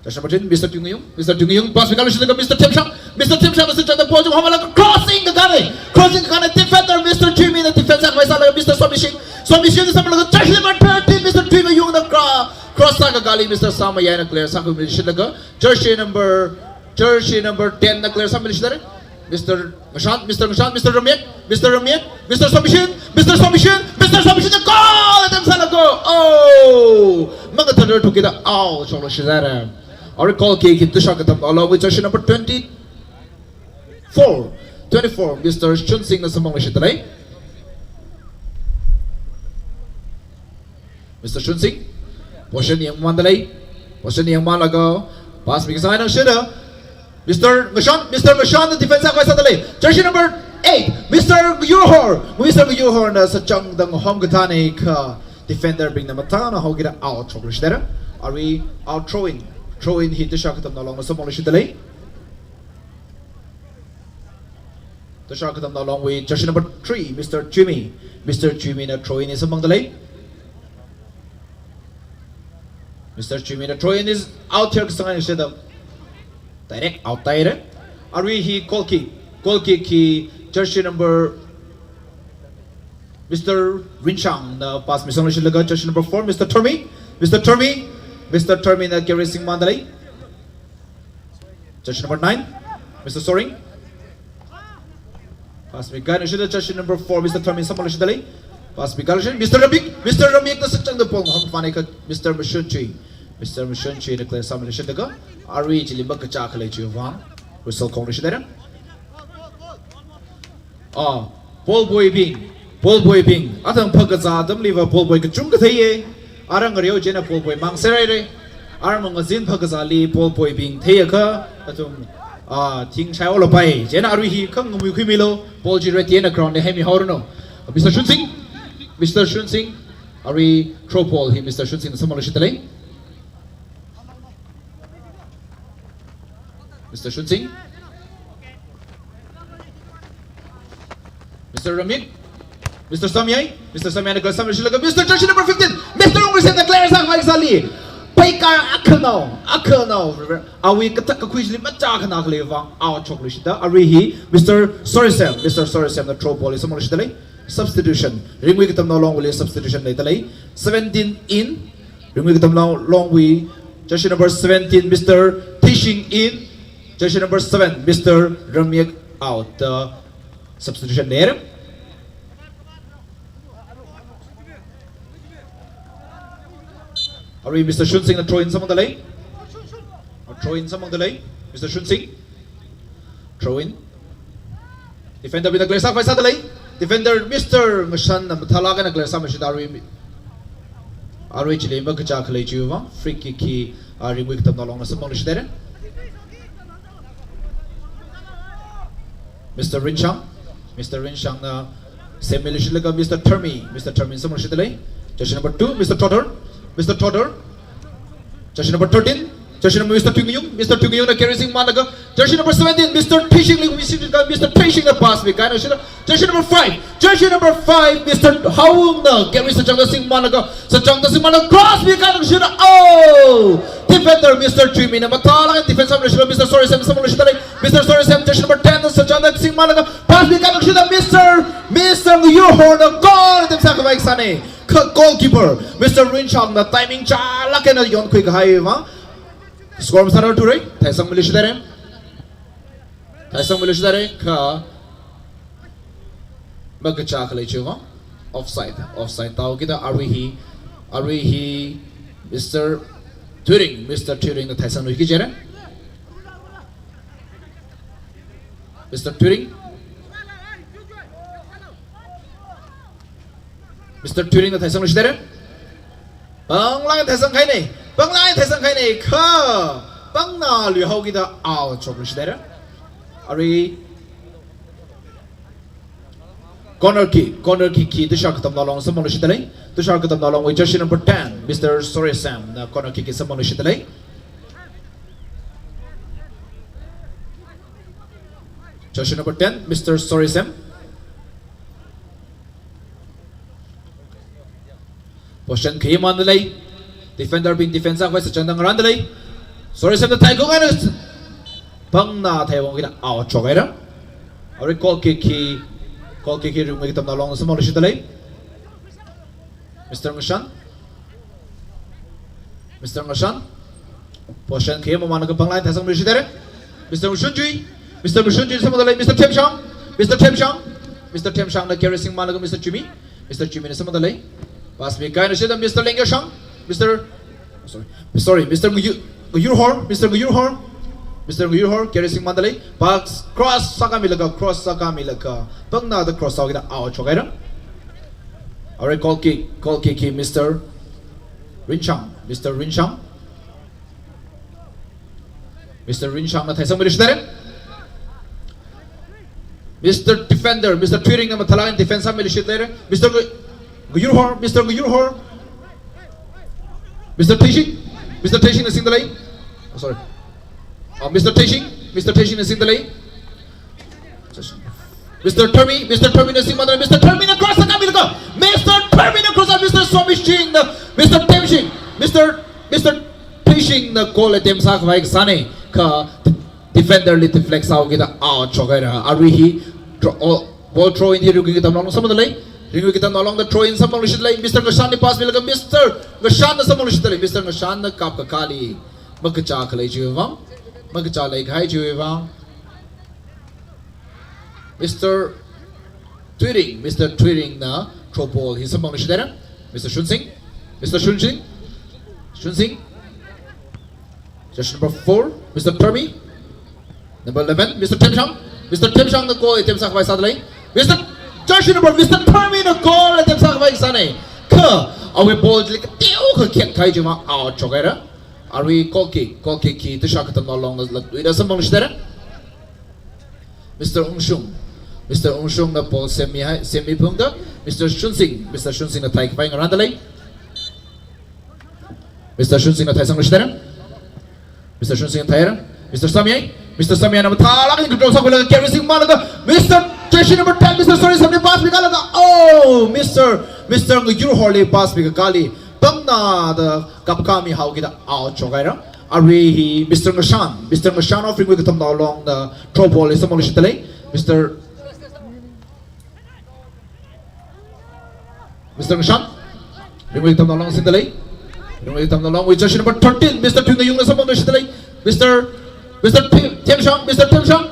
Jersey number ten, Mister Tungayung, Mister Tungayung, pass mi kala shilaga Mister Temshang, Mister Temshangna sachanda ball chunghamalaga crossing kakahaina, crossing kakahaina defender Mister Jimmyna defense sākhavai sālaga Mister Somishing, Somishingna samphanglaga jersey number thirteen, Mister Tungayungna cro-, cross sākakāli Mister Samayaina clear sākhuimishilaga jersey number, jersey number tenna clear sāmei leishidalei. Mister Ngashan, Mister Ngashan, Mister Ramyek, Mister Ramyek, Mister Somishin, Mister Somishin, Mister Somishinna goal attempt sālaga, oh! Mangatharar thukida out shokluishidalei. Arui goal kick hi Tushar Katamnao Long with jersey number twenty-four, twenty-four, Mister Shunsingna samphang leishidalei. Mister Shunsing, position yangmandalei, position yangmalaga, pass mi kasā eina shida. Mister Ngashan, Mister Ngashan na defense sākhavai sāda lei. Jersey number eight, Mister Yurhor. Mister Yurhor na sachangda ngahom kathānei kha defender bingna mathāna haokida out shokluishithaira. Arui out throw in. Throw in hi Tushar Katamnao Long na samphangluishitda lei. Tushar Katamnao Longwui jersey number three, Mister Jimmy. Mister Jimmy na throw in hi samphangda lei. Mister Jimmy na throw in is out here, kasang eina shida direct out tāhaira. Arui hi goal kick. Goal kick hi jersey number Mister Rinchang na pass misangluishitlaga jersey number four, Mister Termi. Mister Termi. Mister Termi na carry singmanda lei. Jersey number nine, Mister Soring. Pass mikahai eina shida jersey number four, Mister Termi samphangluishitda lei. Pass mikahai eina shida, Mister Ramik, Mister Ramik na sachangda ball ngahom kaphānei kha Mister Mashunchi. Mister Mashunchi na clear sāmiluishitlaga, arui chili makachā khalei chiwui vang whistle khongluishithaira. Ah, ball boy bing, ball boy bing. Athang phakazā atamliva ball boy kachungkha theiya. Ara ngareo china ball boy mang serhaira. Ara mangazin phakazāli ball boy bing theiakha athum, ah, thing shaihaolapai. China arui hi khangamuikhuimilu. Ball chi ready eina ground li haimihaoranu. Mister Shunsing, Mister Shunsing. Arui throw ball hi Mister Shunsing na samphangluishitda lei. Mister Shunsing. Mister Ramit. Mister Samyai. Mister Samyai na clear sāmiluishitlaga Mister jersey number fifteen, Mister Ungrisem na clear sākhavai sāli. Paikar akhanao, akhanao. Awui kathak kakhui chili machā khana khaleiwui vang out shokluishitda. Arui hi Mister Sorisem, Mister Sorisem na throw ball hi samphangluishitda lei. Substitution. Ringui Katamnao Longwuili substitution leida lei. Seventeen in. Ringui Katamnao Longwui jersey number seventeen, Mister Tishing in. Jersey number seven, Mister Ramik out. Uh, substitution leira. Arui Mister Shunsing na throw in samphangda lei. Throw in samphangda lei. Mister Shunsing. Throw in. Defender bingna clear sākhavai sāda lei. Defender Mister Ngashan na mathālāk eina clear sāmiluishitda arui. Arui chili makachā khalei chiwui vang free kick hi, ah, Ringui Katamnao Long na samphangluishithaira. Mister Rinchang, Mister Rinchang na semmiluishitlaga Mister Termi, Mister Termi samphangluishitda lei. Jersey number two, Mister Totor, Mister Totor. Jersey number thirteen, jersey number Mister Tuingayung, Mister Tuingayung na carry singmalaga, jersey number seventeen, Mister Tishing li, Mister Tishing na pass mikahai eina shida, jersey number five, jersey number five, Mister Haung na carry sachangda singmalaga, sachangda singmalaga, cross mikahai eina shida, oh! Defender Mister Jimmy na mathālāk eina defense sāmiluishitlaga, Mister Sorisem samphangluishitda lei, Mister Sorisem, jersey number ten na sachangda singmalaga, pass mikahai eina shida, Mister, Mister Yurhor na goal attempt sākhavai sānei. Kha goalkeeper Mister Rinchang na timing chālāk eina yonkhui kahaiwui vang score masārarthura, theisangmiluishithaira. Theisangmiluishithaira, kha makachā khalei chiwui vang offside, offside tāhaokida arui hi, arui hi Mister Turing, Mister Turing na theisangluiki jihaira. Mister Turing. Mister Turing na theisangluishithaira. Panglāk eina theisangkahainei. Panglāk eina theisangkahainei. Kha pangna luihaokida out shokluishithaira. Arui corner kick, corner kick hi Tushar Katamnao Long samphangluishitda lei. Tushar Katamnao Longwui jersey number ten, Mister Sorisem na corner kick hi samphangluishitda lei. Jersey number ten, Mister Sorisem. Position khayā mamanda lei. Defender bing defense sākhavai sachangda ngarānda lei. Sorisem na theikahai eina pangna theihaokida out shokhaira. Arui goal kick hi, goal kick hi Ringui Katamnao Long na samphangluishitda lei. Mister Ngashan. Mister Ngashan. Position khayā mamanda kha panglāk eina theisangluishithaira. Mister Mashunchi. Mister Mashunchi samphangda lei. Mister Themshang. Mister Themshang. Mister Themshang na carry singmalaga Mister Jimmy. Mister Jimmy na samphangda lei. Pass mikahai eina shida Mister Lengyashang. Mister, sorry. Sorry, Mister Nguyu-, Nguyurhor. Mister Nguyurhor. Mister Nguyurhor carry singmanda lei. Pass cross sākamilaga, cross sākamilaga, pangnada cross sāhaokida out shokhaira. Arui goal kick, goal kick hi Mister Rinchang, Mister Rinchang. Mister Rinshangna theisangmiluishithaira. Mister Defender, Mister Thuiringna mathālāk eina defend sāmiluishithaira. Mister Ngu-, Nguyurhor, Mister Nguyurhor. Mister Theishing, Mister Theishingna singdalei. Oh, sorry. Uh, Mister Theishing, Mister Theishingna singdalei. Mister Tharmi, Mister Tharmina singmada, Mister Tharmina cross sākāmilaga, Mister Tharmina cross, Mister Swamishingna, Mister Themshing, Mister, Mister Theishingna goal attempt sākhavai kasāna, kha defender li deflect sāhaokida out shokhaira. Arui hi throw, oh, ball throw in hi ringwui katamnaolung samphangdalei. Ringwui katamnaolungda throw in samphangluishitdalei. Mister Ngashanli pass milaga, Mister Ngashanna samphangluishitdalei. Mister Ngashanna kapkakāli makachā khalei chiwui vang, makachā leikahai chiwui vang, Mister Thuiring, Mister Thuiringna throw ball hi samphangluishithaira. Mister Shunsing, Mister Shunsing, Shunsing. Jersey number four, Mister Tharmi. Number eleven, Mister Themshang. Mister Themshangna goal attempt sākhavai sādalei. Mister, jersey number, Mister Tharmina goal attempt sākhavai sāna. Kha, awui ball li kateokha khetkahai chiwui vang out shokhaira. Arui goal kick, goal kick hi tashā katamnaolungna latluida samphangluishithaira. Mister Ungshung. Mister Ungshungna ball semmihai, semmiphungda, Mister Shunsing, Mister Shunsingna theikhavai ngarāndalei. Mister Shunsingna theisangluishithaira. Mister Shunsingna theira. Mister Samyai. Mister Samyaina mathālāk eina control sākhuilaga carry singmalaga, Mister jersey number ten, Mister Sorisemli pass mikālaga, oh, Mister, Mister Nguyurhorli pass mikakāli, pamnada kapkāmihaokida out shokhaira. Arui hi Mister Ngashan, Mister Ngashan of ringwui katamnaolungna throw ball hi samphangluishitdalei. Mister, Mister Ngashan, ringwui katamnaolung singdalei. Ringwui katamnaolungwui jersey number thirteen, Mister Thuinayungna samphangluishitdalei. Mister, Mister Thi-, Themshang, Mister Themshang.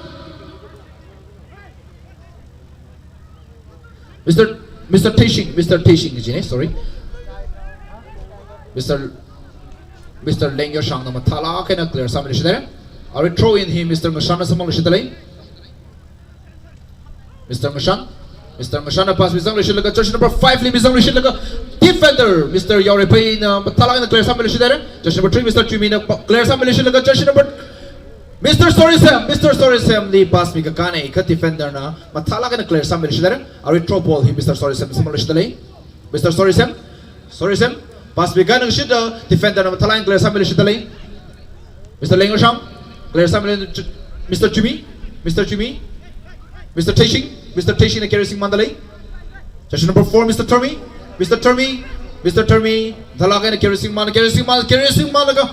Mister, Mister Theishing, Mister Theishing kajina, sorry. Mister, Mister Lengyoshangna mathālāk eina clear sāmiluishithaira. Arui throw in hi Mister Ngashanna samphangluishitdalei. Mister Ngashan, Mister Ngashanna pass mizangluishitlaga, jersey number five li mizangluishitlaga, defender, Mister Yaoreipaina mathālāk eina clear sāmiluishithaira. Jersey number three, Mister Chumina pa-, clear sāmiluishitlaga, jersey number, Mister Sorisem, Mister Sorisemli pass mikakāna, kha defender na mathālāk eina clear sāmiluishithaira. Arui throw ball hi Mister Sorisem samphangluishitdalei. Mister Sorisem, Sorisem, pass mikakāna kashida, defender na mathālāk eina clear sāmiluishitdalei. Mister Lengyoshang, clear sāmilei, Mister Chumi, Mister Chumi, Mister Theishing, Mister Theishingna carry singmandalei. Jersey number four, Mister Tharmi, Mister Tharmi, Mister Tharmi, mathālāk eina carry singmana, carry singmana, carry singmalaga,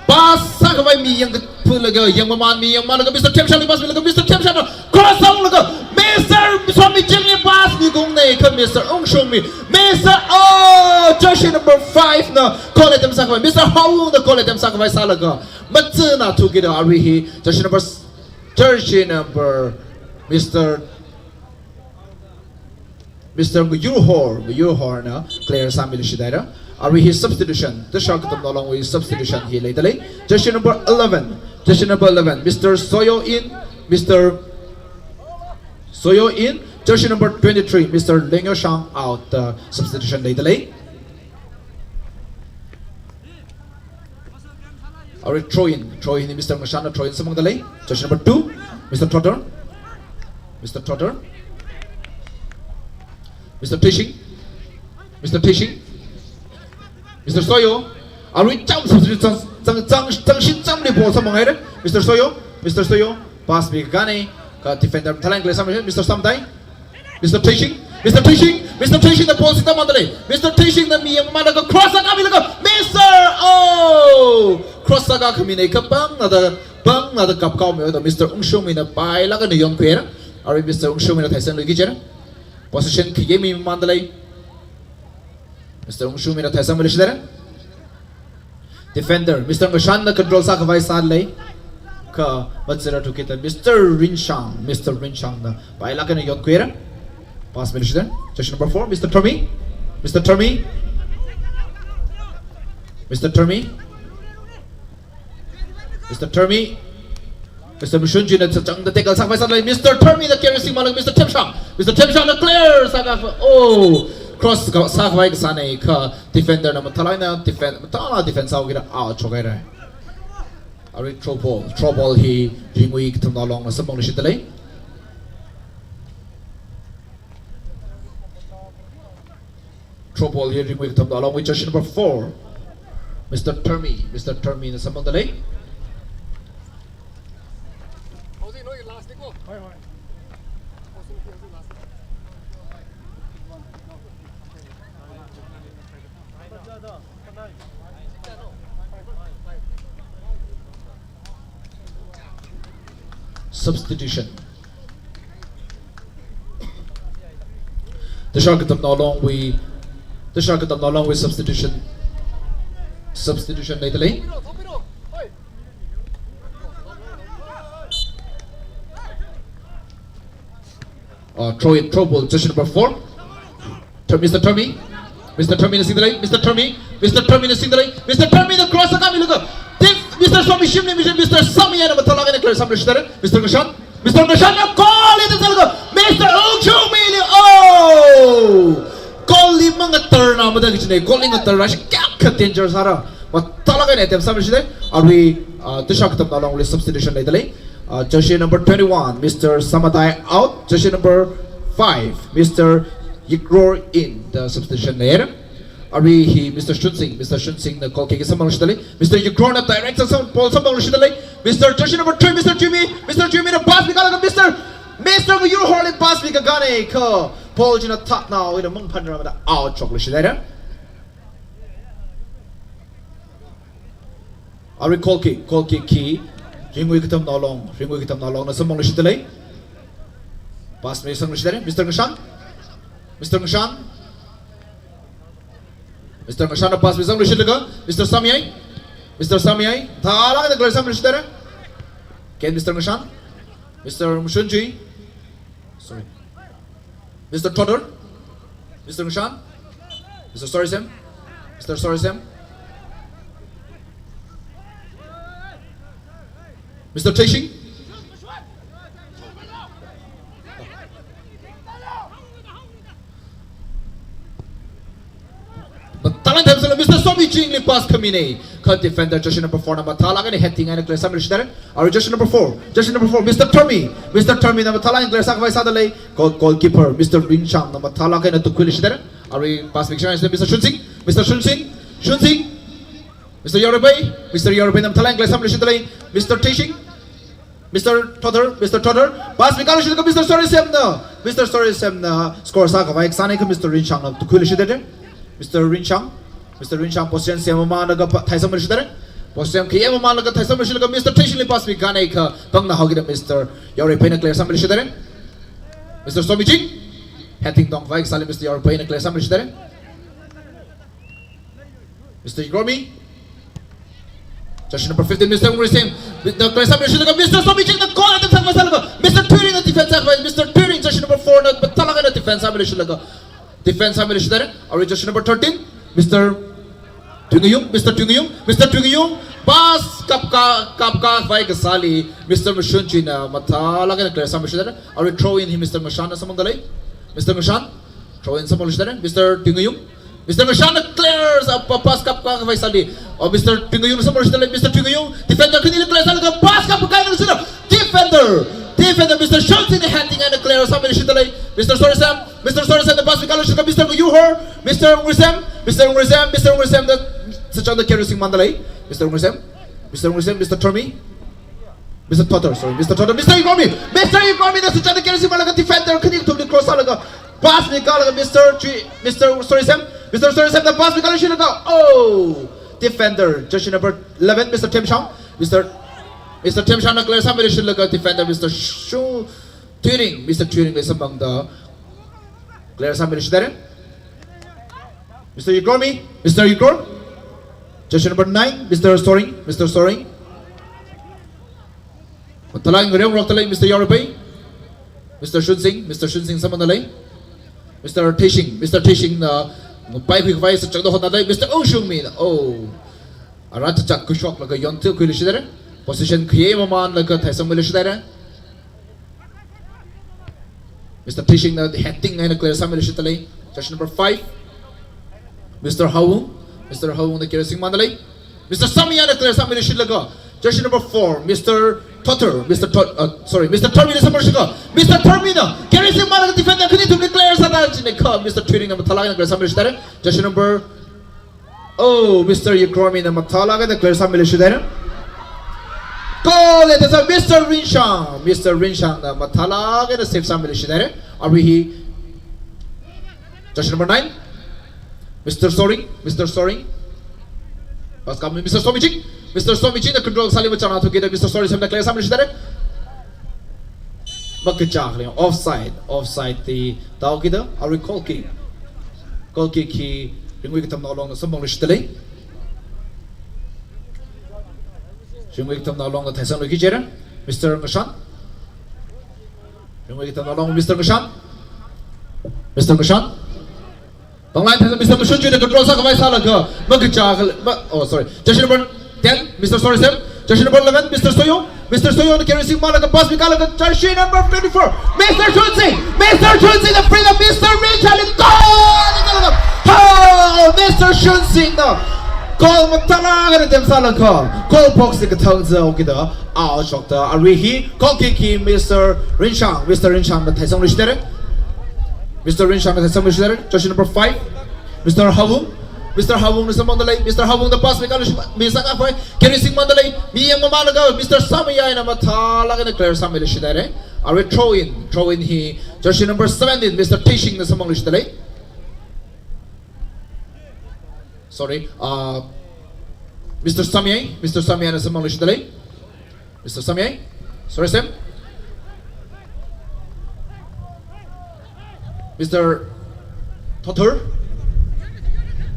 pass sākhavai mi yangphulaga, yangmaman mi yangmalaga, Mister Themshangli pass milaga, Mister Themshangna cross sāunglaga, Mister Swamichingli pass mikungna, kha Mister Ungshungmi, Mister, oh, jersey number five na goal attempt sākhavai, Mister Haowungna goal attempt sākhavai sālaga, machina thukida arui hi, jersey number, jersey number, Mister Mister Nguyurhor, Nguyurhorna clear sāmiluishithaira. Arui hi substitution, tashā katamnao longwui substitution hi leidalei. Jersey number eleven, jersey number eleven, Mister Soyo in, Mister Soyo in, jersey number twenty-three, Mister Lengyoshang out, uh, substitution leidalei. Arui throw in, throw in, Mister Ngashanna throw in samphangdalei. Jersey number two, Mister Trotter. Mister Trotter. Mister Theishing. Mister Theishing. Mister Soyo. Arui cham substitute chang, chang, chang, changshit chamli ball samphanghaira. Mister Soyo. Mister Soyo. Pass mikakāna, kha defender mathālāk eina clear sāmilei, Mister Samdai. Mister Theishing, Mister Theishing, Mister Theishingna ball singda mandalei. Mister Theishingna mi yangmalaga cross sākāmilaga, Mister, oh! Cross sākākhamina kha pāngnada, pāngnada kapkāhaomihaoda Mister Ungshungmina pailāk eina yonkhuihaira. Arui Mister Ungshungmina theisangluiki kajihaira. Position khayang mi mandalei. Mister Ungshungmina theisangmiluishithaira. Defender, Mister Ngashanna control sākhavai sālei. Kha machira thukida Mister Rinshang, Mister Rinshangna pailāk eina yonkhuihaira. Pass miluishithaira. Jersey number four, Mister Tharmi. Mister Tharmi. Mister Tharmi. Mister Tharmi. Mister Mashunjina chachangda tackle sākhavai sālei. Mister Tharmina carry singmalaga Mister Themshang. Mister Themshangna clear sākha, oh, cross ka, sākhavai kasāna kha defender na mathālāk eina defend, mathālāk defend sāhaokida out shokhaira. Arui throw ball, throw ball hi Ringui Katamnao Longna samphangluishitdalei. Throw ball hi Ringui Katamnao Longwui jersey number four, Mister Termi, Mister Termina samphangdalei. Substitution. Tashar Katamnao Longwui, Tashar Katamnao Longwui substitution. Substitution leidalei. Uh, throw in, throw ball, jersey number four. Ter-, Mister Termi. Mister Termina singdalei. Mister Termi. Mister Termina singdalei. Mister Termina cross akha milaga. This Mister Somi shimli, Mister Somi eina mathālāk eina clear sāmiluishitdalei. Mister Ngashan. Mister Ngashanna goal li tāzālaga, Mister Ungshungmili, oh! Goal li mangatarna mathā kajina, goal li ngatarra shi kayākha danger sāra. Mathālāk eina attempt sāmiluishitdalei. Arui, uh, Tashar Katamnao Longli substitution leidalei. Uh, jersey number twenty-one, Mister Samadai out. Jersey number five, Mister Yikror in, the substitution leira. Arui hi Mister Shunsing, Mister Shunsingna goal kick samphangluishitdalei. Mister Yikrorna direct sam-, ball samphangluishitdalei. Mister jersey number three, Mister Jimmy, Mister Jimmyna pass mikālaga Mister, Mister Mayur Horli pass mikakānei kha ball china thaknao ina mangphanra mada out shokluishitdalei. Arui goal kick, goal kick hi Ringui Katamnao Long, Ringui Katamnao Longna samphangluishitdalei. Pass misangluishitdalei, Mister Ngashan. Mister Ngashan. Mister Ngashanna pass misangluishitlaga, Mister Samyai. Mister Samyai. Mathālāk eina clear sāmiluishitdalei. Again, Mister Ngashan. Mister Mashunjui. Sorry. Mister Toder. Mister Ngashan. Mister Sorisem. Mister Sorisem. Mister Teishing. Mathālāk eina themsālaga Mister Somi Chingli pass khaminei. Kha defender jersey number four na mathālāk eina heading eina clear sāmiluishitdalei. Arui jersey number four, jersey number four, Mister Termi, Mister Termina mathālāk eina clear sākhavai sādalei. Goal, goalkeeper Mister Rinchangna mathālāk eina tukhuiluishitdalei. Arui pass mikasang Mister Shunsing, Mister Shunsing, Shunsing, Mister Yaruiphei, Mister Yaruipheina mathālāk eina clear sāmiluishitdalei. Mister Teishing, Mister Toder, Mister Toder, pass mikāluishitlaga Mister Sorisemna, Mister Sorisemna score sākhavai kasānei kha Mister Rinchangna tukhuiluishitdalei. Mister Rinchang, Mister Rinchang position semmamanlaga pa-, thaisamluishitdalei. Position khayei mamanlaga thaisamluishitlaga Mister Teishingli pass mikakānei kha pangna haokida Mister Yaruipheina clear sāmiluishitdalei. Mister Somi Ching, heading tongkhavai kasāli Mister Yaruipheina clear sāmiluishitdalei. Mister Yikrormi. Jersey number fifteen, Mister Ungrisem. Mister Somi Chingna goal attempt sākhavai sālaga, Mister Tuiringna defend sākhavai, Mister Tuiring, jersey number four na mathālāk eina defend sāmiluishitlaga. Defend sāmiluishitdalei. Arui jersey number thirteen, Mister Tuingayung, Mister Tuingayung, Mister Tuingayung. Pass kapkā, kapkākhavai kasāli Mister Mashunjuina mathālāk eina clear sāmiluishitdalei. Arui throw in hi Mister Ngashanna samphangdalei. Mister Ngashan. Throw in samphangluishitdalei, Mister Tuingayung. Mister Ngashanna clear sā, pa-, pass kapkākhavai sāli. Oh, Mister Tuingayungna samphangluishitdalei, Mister Tuingayung. Defender khanili clear sālaga pass kapkākhavai sāli. Defender. Defender, Mister Shunsingna heading eina clear sāmiluishitdalei. Mister Sorisem. Mister Sorisemna pass mikāluishitlaga Mister Mayur Hor. Mister Ungrisem. Mister Ungrisem. Mister Ungrisemna sachangda carry singmandalei. Mister Ungrisem. Mister Ungrisem, Mister Termi. Mister Toder, sorry, Mister Toder, Mister Yikrormi, Mister Yikrormina sachangda carry singmalaga defender khani kathumli cross sālaga pass mikālaga Mister Chui, Mister Sorisem, Mister Sorisemna pass mikāluishitlaga, oh, defender, jersey number eleven, Mister Themshang, Mister, Mister Themshangna clear sāmiluishitlaga defender, Mister Shu, Tuiring, Mister Tuiringli samphangda clear sāmiluishitdalei. Mister Yikrormi, Mister Yikror. Jersey number nine, Mister Soring, Mister Soring. Mathālāk eina ngareongarokdalei, Mister Yaruiphei. Mister Shunsing, Mister Shunsing samphangdalei. Mister Teishing, Mister Teishingna ngapaikhuikhavai sachangda hotnadalei, Mister Ungshungmina. Oh. Ara chachat khuishoklaga yonthukhuiluishitdalei. Position khayei mamanlaga thaisangmiluishitdalei. Mister Teishingna heading eina clear sāmiluishitdalei. Jersey number five. Mister Hawung. Mister Hawungna carry singmandalei. Mister Samyana clear sāmiluishitlaga Jersey number four, Mister Totter, Mister Tot-, uh, sorry, Mister Termi na samphang shitharan. Mister Termi na, carry singmalaga defender khani thumli clear sāda chine kha, Mister Tuiring na mathālāk eina clear sāmilui shitharan. Jersey number, oh, Mister Yugromi na mathālāk eina clear sāmilui shitharan. Goal, that is a Mister Rinshang. Mister Rinshang na mathālāk eina save sāmilui shitharan. Arui hi, jersey number nine, Mister Soring, Mister Soring. Pass kami Mister Somiching, Mister Somiching na control sāli machāna thukida Mister Soring semda clear sāmilui shitharan. Makachā khalei, offside, offside da thāhaokida, arui goal kick. Goal kick hi Ringui Katamnao Long na samphanglui shitharan. Ringui Katamnao Long na theisanglui ki jiharan, Mister Ngashan. Ringui Katamnao Long, Mister Ngashan. Mister Ngashan. Panglai thāda Mister Ngashan china control sākhavai sālaga, makachā khalei, ma-, oh, sorry. Jersey number ten, Mister Sorry Sam. Jersey number eleven, Mister Soyo. Mister Soyo na carry singmalaga pass mikālaga, jersey number twenty-four, Mister Shunsing. Mister Shunsing na free na Mister Rinshang li goal! Oh, Mister Shunsing na goal mathālāk eina attempt sālaga, goal box li kathang zāhaokida, out shokta. Arui hi goal kick hi Mister Rinshang, Mister Rinshang na theisanglui shitharan. Mister Rinshang na theisanglui shitharan. Jersey number five, Mister Hawung. Mister Hawung na samphangda lei. Mister Hawung na pass mikālui shi-, misākhavai. Carry singmada lei. Miyang mamānlaga Mister Samayai na mathālāk eina clear sāmilui shitharan. Arui throw in, throw in hi jersey number seventeen, Mister Tishing na samphanglui shitharan. Sorry, uh, Mister Samyai, Mister Samyai na samphanglui shitharan. Mister Samyai, sorry, Sam. Mister Thothur,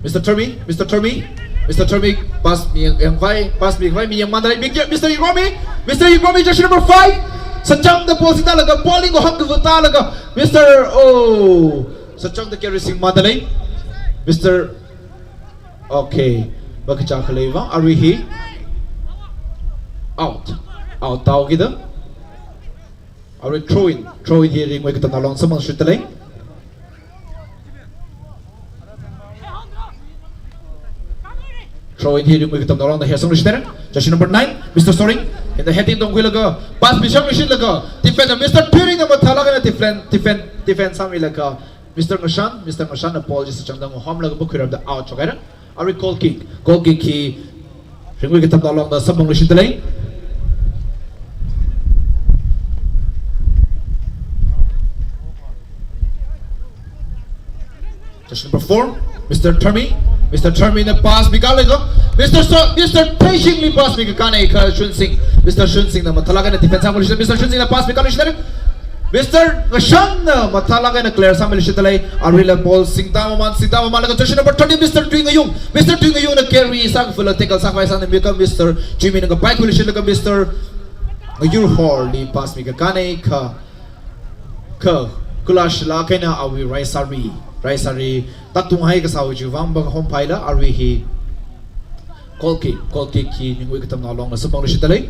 Mister Termi, Mister Termi, Mister Termi, pass miyang, yangvai, pass miyangvai, miyang madalei, Mister Yugromi, Mister Yugromi, jersey number five, sachangda ball singtālaga, ball li ngoham kavutalaga, Mister, oh, sachangda carry singmada lei, Mister Okay. Makachā khalei vang, arui hi out. Out thāhaokida. Arui throw in. Throw in hi Ringui Katamnao Long samphangshitda lei. Throw in hi Ringui Katamnao Long na heisanglui shitharan. Jersey number nine, Mister Soring. Hina heading tongkhuilaga, pass mishanglui shitlaga, defender Mister Tuiring na mathālāk eina defend, defend, defend sāmilaga, Mister Ngashan, Mister Ngashan na ball chi sachangda ngohamlaga bukhuirāmada out shokhaira. Arui goal kick, goal kick hi Ringui Katamnao Long na samphanglui shitda lei. Jersey number four, Mister Termi. Mister Termi na pass mikālaga, Mister So-, Mister Tishing li pass mikakānei kha Shunsing. Mister Shunsing na mathālāk eina defend sāmilui shitharan. Mister Shunsing na pass mikālui shitharan. Mister Ngashan na mathālāk eina clear sāmilui shitda lei. Aruila ball singtā mamān, singtā mamānlaga jersey number thirty, Mister Tuingayung. Mister Tuingayung na carry sākhavula tackle sākhavai sāna mikā Mister Jimmy na kapai khuiluishitlaga Mister Ngayurhor li pass mikakānei kha, kha, kula shila kaina awui raisāri, raisāri, tatunghai kasā chiwui vang bang hom phaila arui hi goal kick, goal kick hi Ringui Katamnao Long na samphangluishitda lei.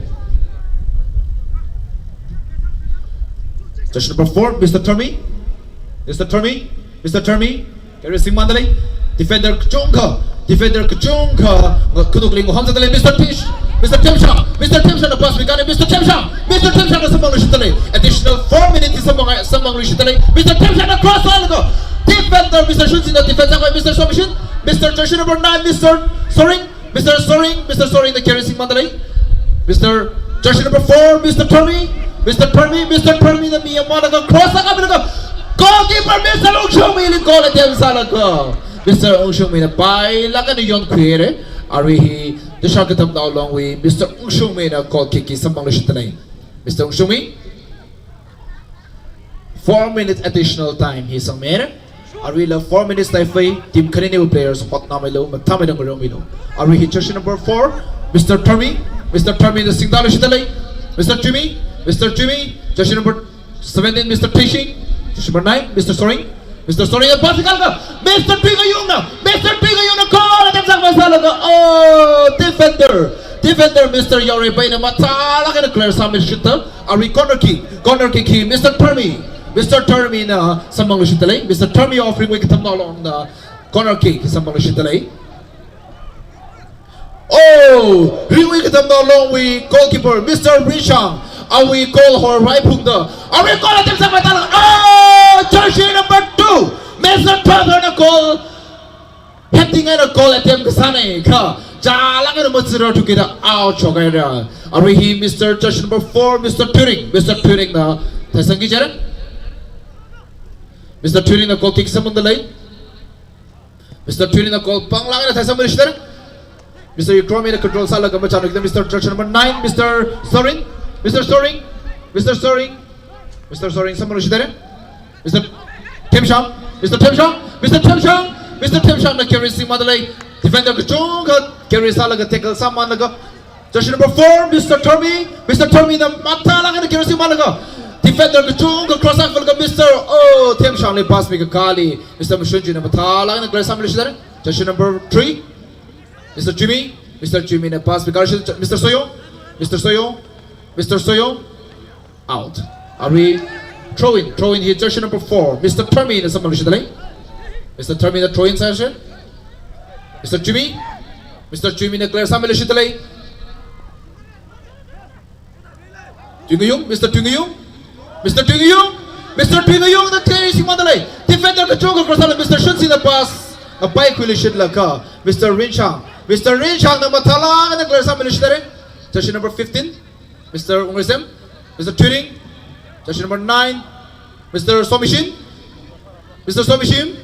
Jersey number four, Mister Termi. Mister Termi. Mister Termi. Carry singmada lei. Defender kachungkha. Defender kachungkha. Nga khanukli ngoham zatda lei. Mister Tish. Mister Themshang. Mister Themshang na pass mikānei. Mister Themshang. Mister Themshang na samphangluishitda lei. Additional four minutes samphang, samphangluishitda lei. Mister Themshang na cross sālaga, defender Mister Shunsing na defend sākhavai Mister Somishin. Mister jersey number nine, Mister Soring. Mister Soring, Mister Soring na carry singmada lei. Mister jersey number four, Mister Termi. Mister Termi, Mister Termi na mi mamānlaga cross sākamilaga, goalkeeper Mister Ungshungmi li goal attempt sālaga, Mister Ungshungmi na pailāk eina yonkhuihaira. Arui hi Tuishan Katamnao Longwui Mister Ungshungmi na goal kick hi samphangluishitda lei. Mister Ungshungmi. Four minutes additional time hi sangmira. Aruila four minutes taifai, team khaninewui players hotnāmeilu, mathāmeida ngarumilu. Arui hi jersey number four, Mister Termi. Mister Termi na singtāluishitda lei. Mister Jimmy, Mister Jimmy, jersey number seventeen, Mister Tishing, jersey number nine, Mister Soring. Mister Soring na pass mikālaga, Mister Tuingayungna, Mister Tuingayungna goal attempt sākhavai sālaga, oh, defender, defender Mister Yaoreipaina mathālāk eina clear sāmishitda, arui corner kick, corner kick hi Mister Termi, Mister Termi na samphangluishitda lei, Mister Termi of Ringwui Katamnao Long na corner kick samphangluishitda lei. Oh, Ringwui Katamnao Longwui goalkeeper, Mister Rinshang, awui goal hor raiphungda, awui goal attempt sāpai tālāk. Oh, jersey number two, Mister Thotharna goal heading eina goal attempt kasāna kha, chālāk eina matsura thukida out shokhaira. Arui hi Mister jersey number four, Mister Turing, Mister Turingna theisangki jera. Mister Turingna goal kick sāmangdalei. Mister Turingna goal panglāk eina theisangmilui shitara. Mister Yukromina control sālaga machānukida Mister jersey number nine, Mister Sorin, Mister Sorin, Mister Sorin, Mister Sorin sāmangmilui shitara. Mister Themshang, Mister Themshang, Mister Themshang, Mister Themshangna carry singmādalei. Defender kachungkha carry sālaga tackle sāmānlaga, jersey number four, Mister Thormi, Mister Thormina mathālāk eina carry singmānlaga, defender kachungkha cross sākhuilaga Mister, oh, Themshangli pass mikakāli Mister Mashunjina mathālāk eina clear sāmilui shitara. Jersey number three, Mister Jimmy, Mister Jimmyna pass mikakāli Mister Soyong, Mister Soyong, Mister Soyong, out. Arui throw in, throw in hi jersey number four, Mister Thormina sāmangmilui shitara. Mister Thormina throw in sāsa. Mister Jimmy, Mister Jimmyna clear sāmilui shitara. Tuingayung, Mister Tuingayung, Mister Tuingayung, Mister Tuingayungna clear singmādalei. Defender kachungkha cross sālaga Mister Shunsingna pass ngapaikhuilui shitlaga Mister Rinshang, Mister Rinshangna mathālāk eina clear sāmilui shitara. Jersey number fifteen, Mister Ungresem, Mister Turing, jersey number nine, Mister Somishin, Mister Somishin,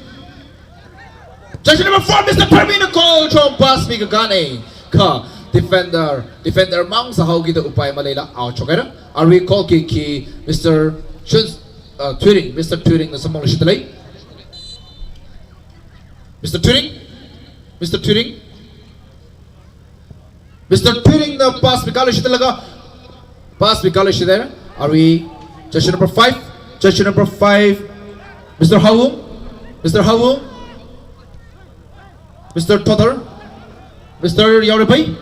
jersey number four, Mister Thormina goal shong pass mikakāna kha, defender, defender mang sāhaokida upai maleila out shokhaira. Arui goal kick hi Mister Shun, uh, Turing, Mister Turingna sāmangmilui shitara. Mister Turing, Mister Turing, Mister Turingna pass mikakāli shitlaga, pass mikakāli shitara. Arui jersey number five, jersey number five, Mister Hawung, Mister Hawung, Mister Thothar, Mister Yaorepai,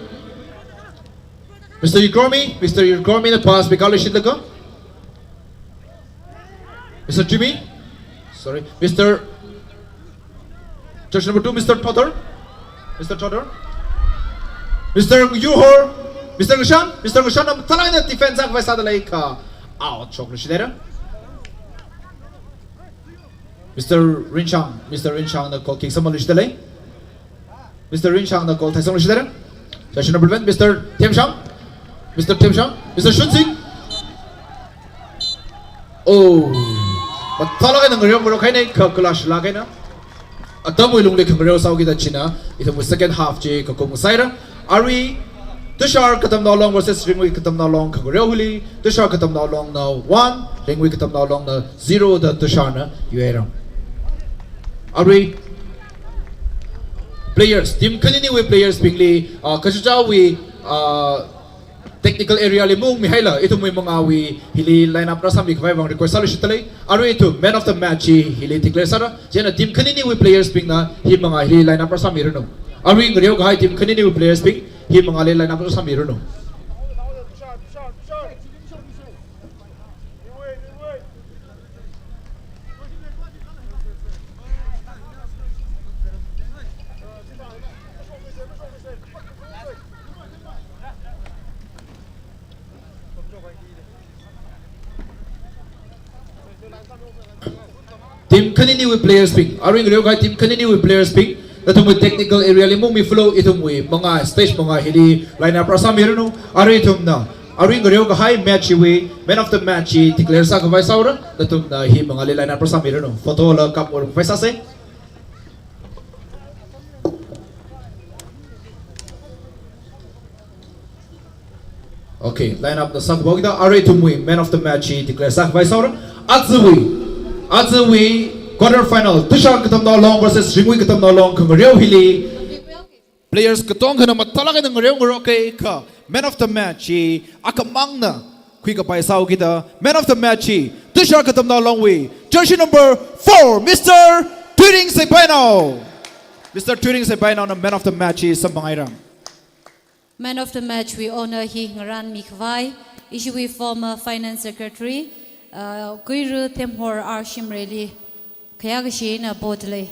Mister Yukromina, Mister Yukromina pass mikakāli shitlaga, Mister Jimmy, sorry, Mister jersey number two, Mister Thothar, Mister Thothar, Mister Yuhor, Mister Ngashan, Mister Ngashanna mathālāk eina defense sākhavai sādalei kha out shokluishitara. Mister Rinshang, Mister Rinshangna goal kick sāmangmilui shitara. Mister Rinshangna goal theisangluishitara. Jersey number eleven, Mister Themshang, Mister Themshang, Mister Shunsing. Oh, mathālāk eina ngareo ngarok haina kha kala shilāk eina atamwui lungli khangareo sāhaokida china ithumwui second half chi kakum sāhaira. Arui Tushar Katamnao Long versus Ringwui Katamnao Long khangareo hili Tushar Katamnao Longna one, Ringwui Katamnao Longna zero da Tusharna yuihaira. Arui players, team khaniniwui players bingli, ah, kachichāwui, ah, technical area li maungmihaila, ithumwui mangāwui hili line up rāsāmikhavai vang request sāluishitdalei. Arui ithum man of the match hi hili declare sāra. Chieina team khaniniwui players bingna hi mangā hili line up rāsāmiranu. Arui ngareo kahai team khaniniwui players bing hi mangāli line up rāsāmiranu. Team khaniniwui players bing, arui ngareo kahai team khaniniwui players bing, nathumwui technical area li maungmi follow, ithumwui mangā, stage mangā hili line up rāsāmiranu. Arui ithumna, arui ngareo kahai match hiwui man of the match hi declare sākhavai sāhaora, nathumna hi mangāli line up rāsāmiranu. Photo la kap or khavai sāsa. Okay, line up na sākhavai kida arui ithumwui man of the match hi declare sākhavai sāhaora. Ajawui, ajawui quarter final, Tushar Katamnao Long versus Ringwui Katamnao Long khangareo hili players katongkhana mathālāk eina ngareo ngaroka kha man of the match hi akhamangna khuikapai sāhaokida man of the match hi Tushar Katamnao Longwui jersey number four, Mister Turing Seipainao. Mister Turing Sepainaona man of the match hi samphanghaira. Man of the match wui honour hi ngarānmikhavai ishiwui former finance secretary, uh, Kuiru Themhor R Shimrayli khayākashi eina podalei.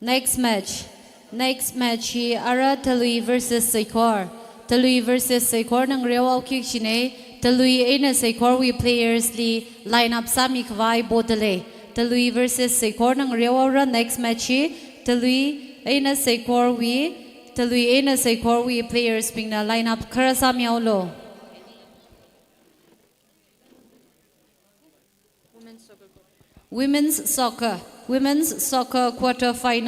Next match. Next match hi ara Talui versus Seikhor. Talui versus Seikhor na ngareohaoki kajina. Talui eina Seikhorwui players li line up sāmi khavai bodelei. Talui versus Seikhor na ngareohaora next match hi. Talui eina Seikhorwui, Talui eina Seikhorwui players bingna line up khara sāmihaolu. Women's soccer. Women's soccer quarter final.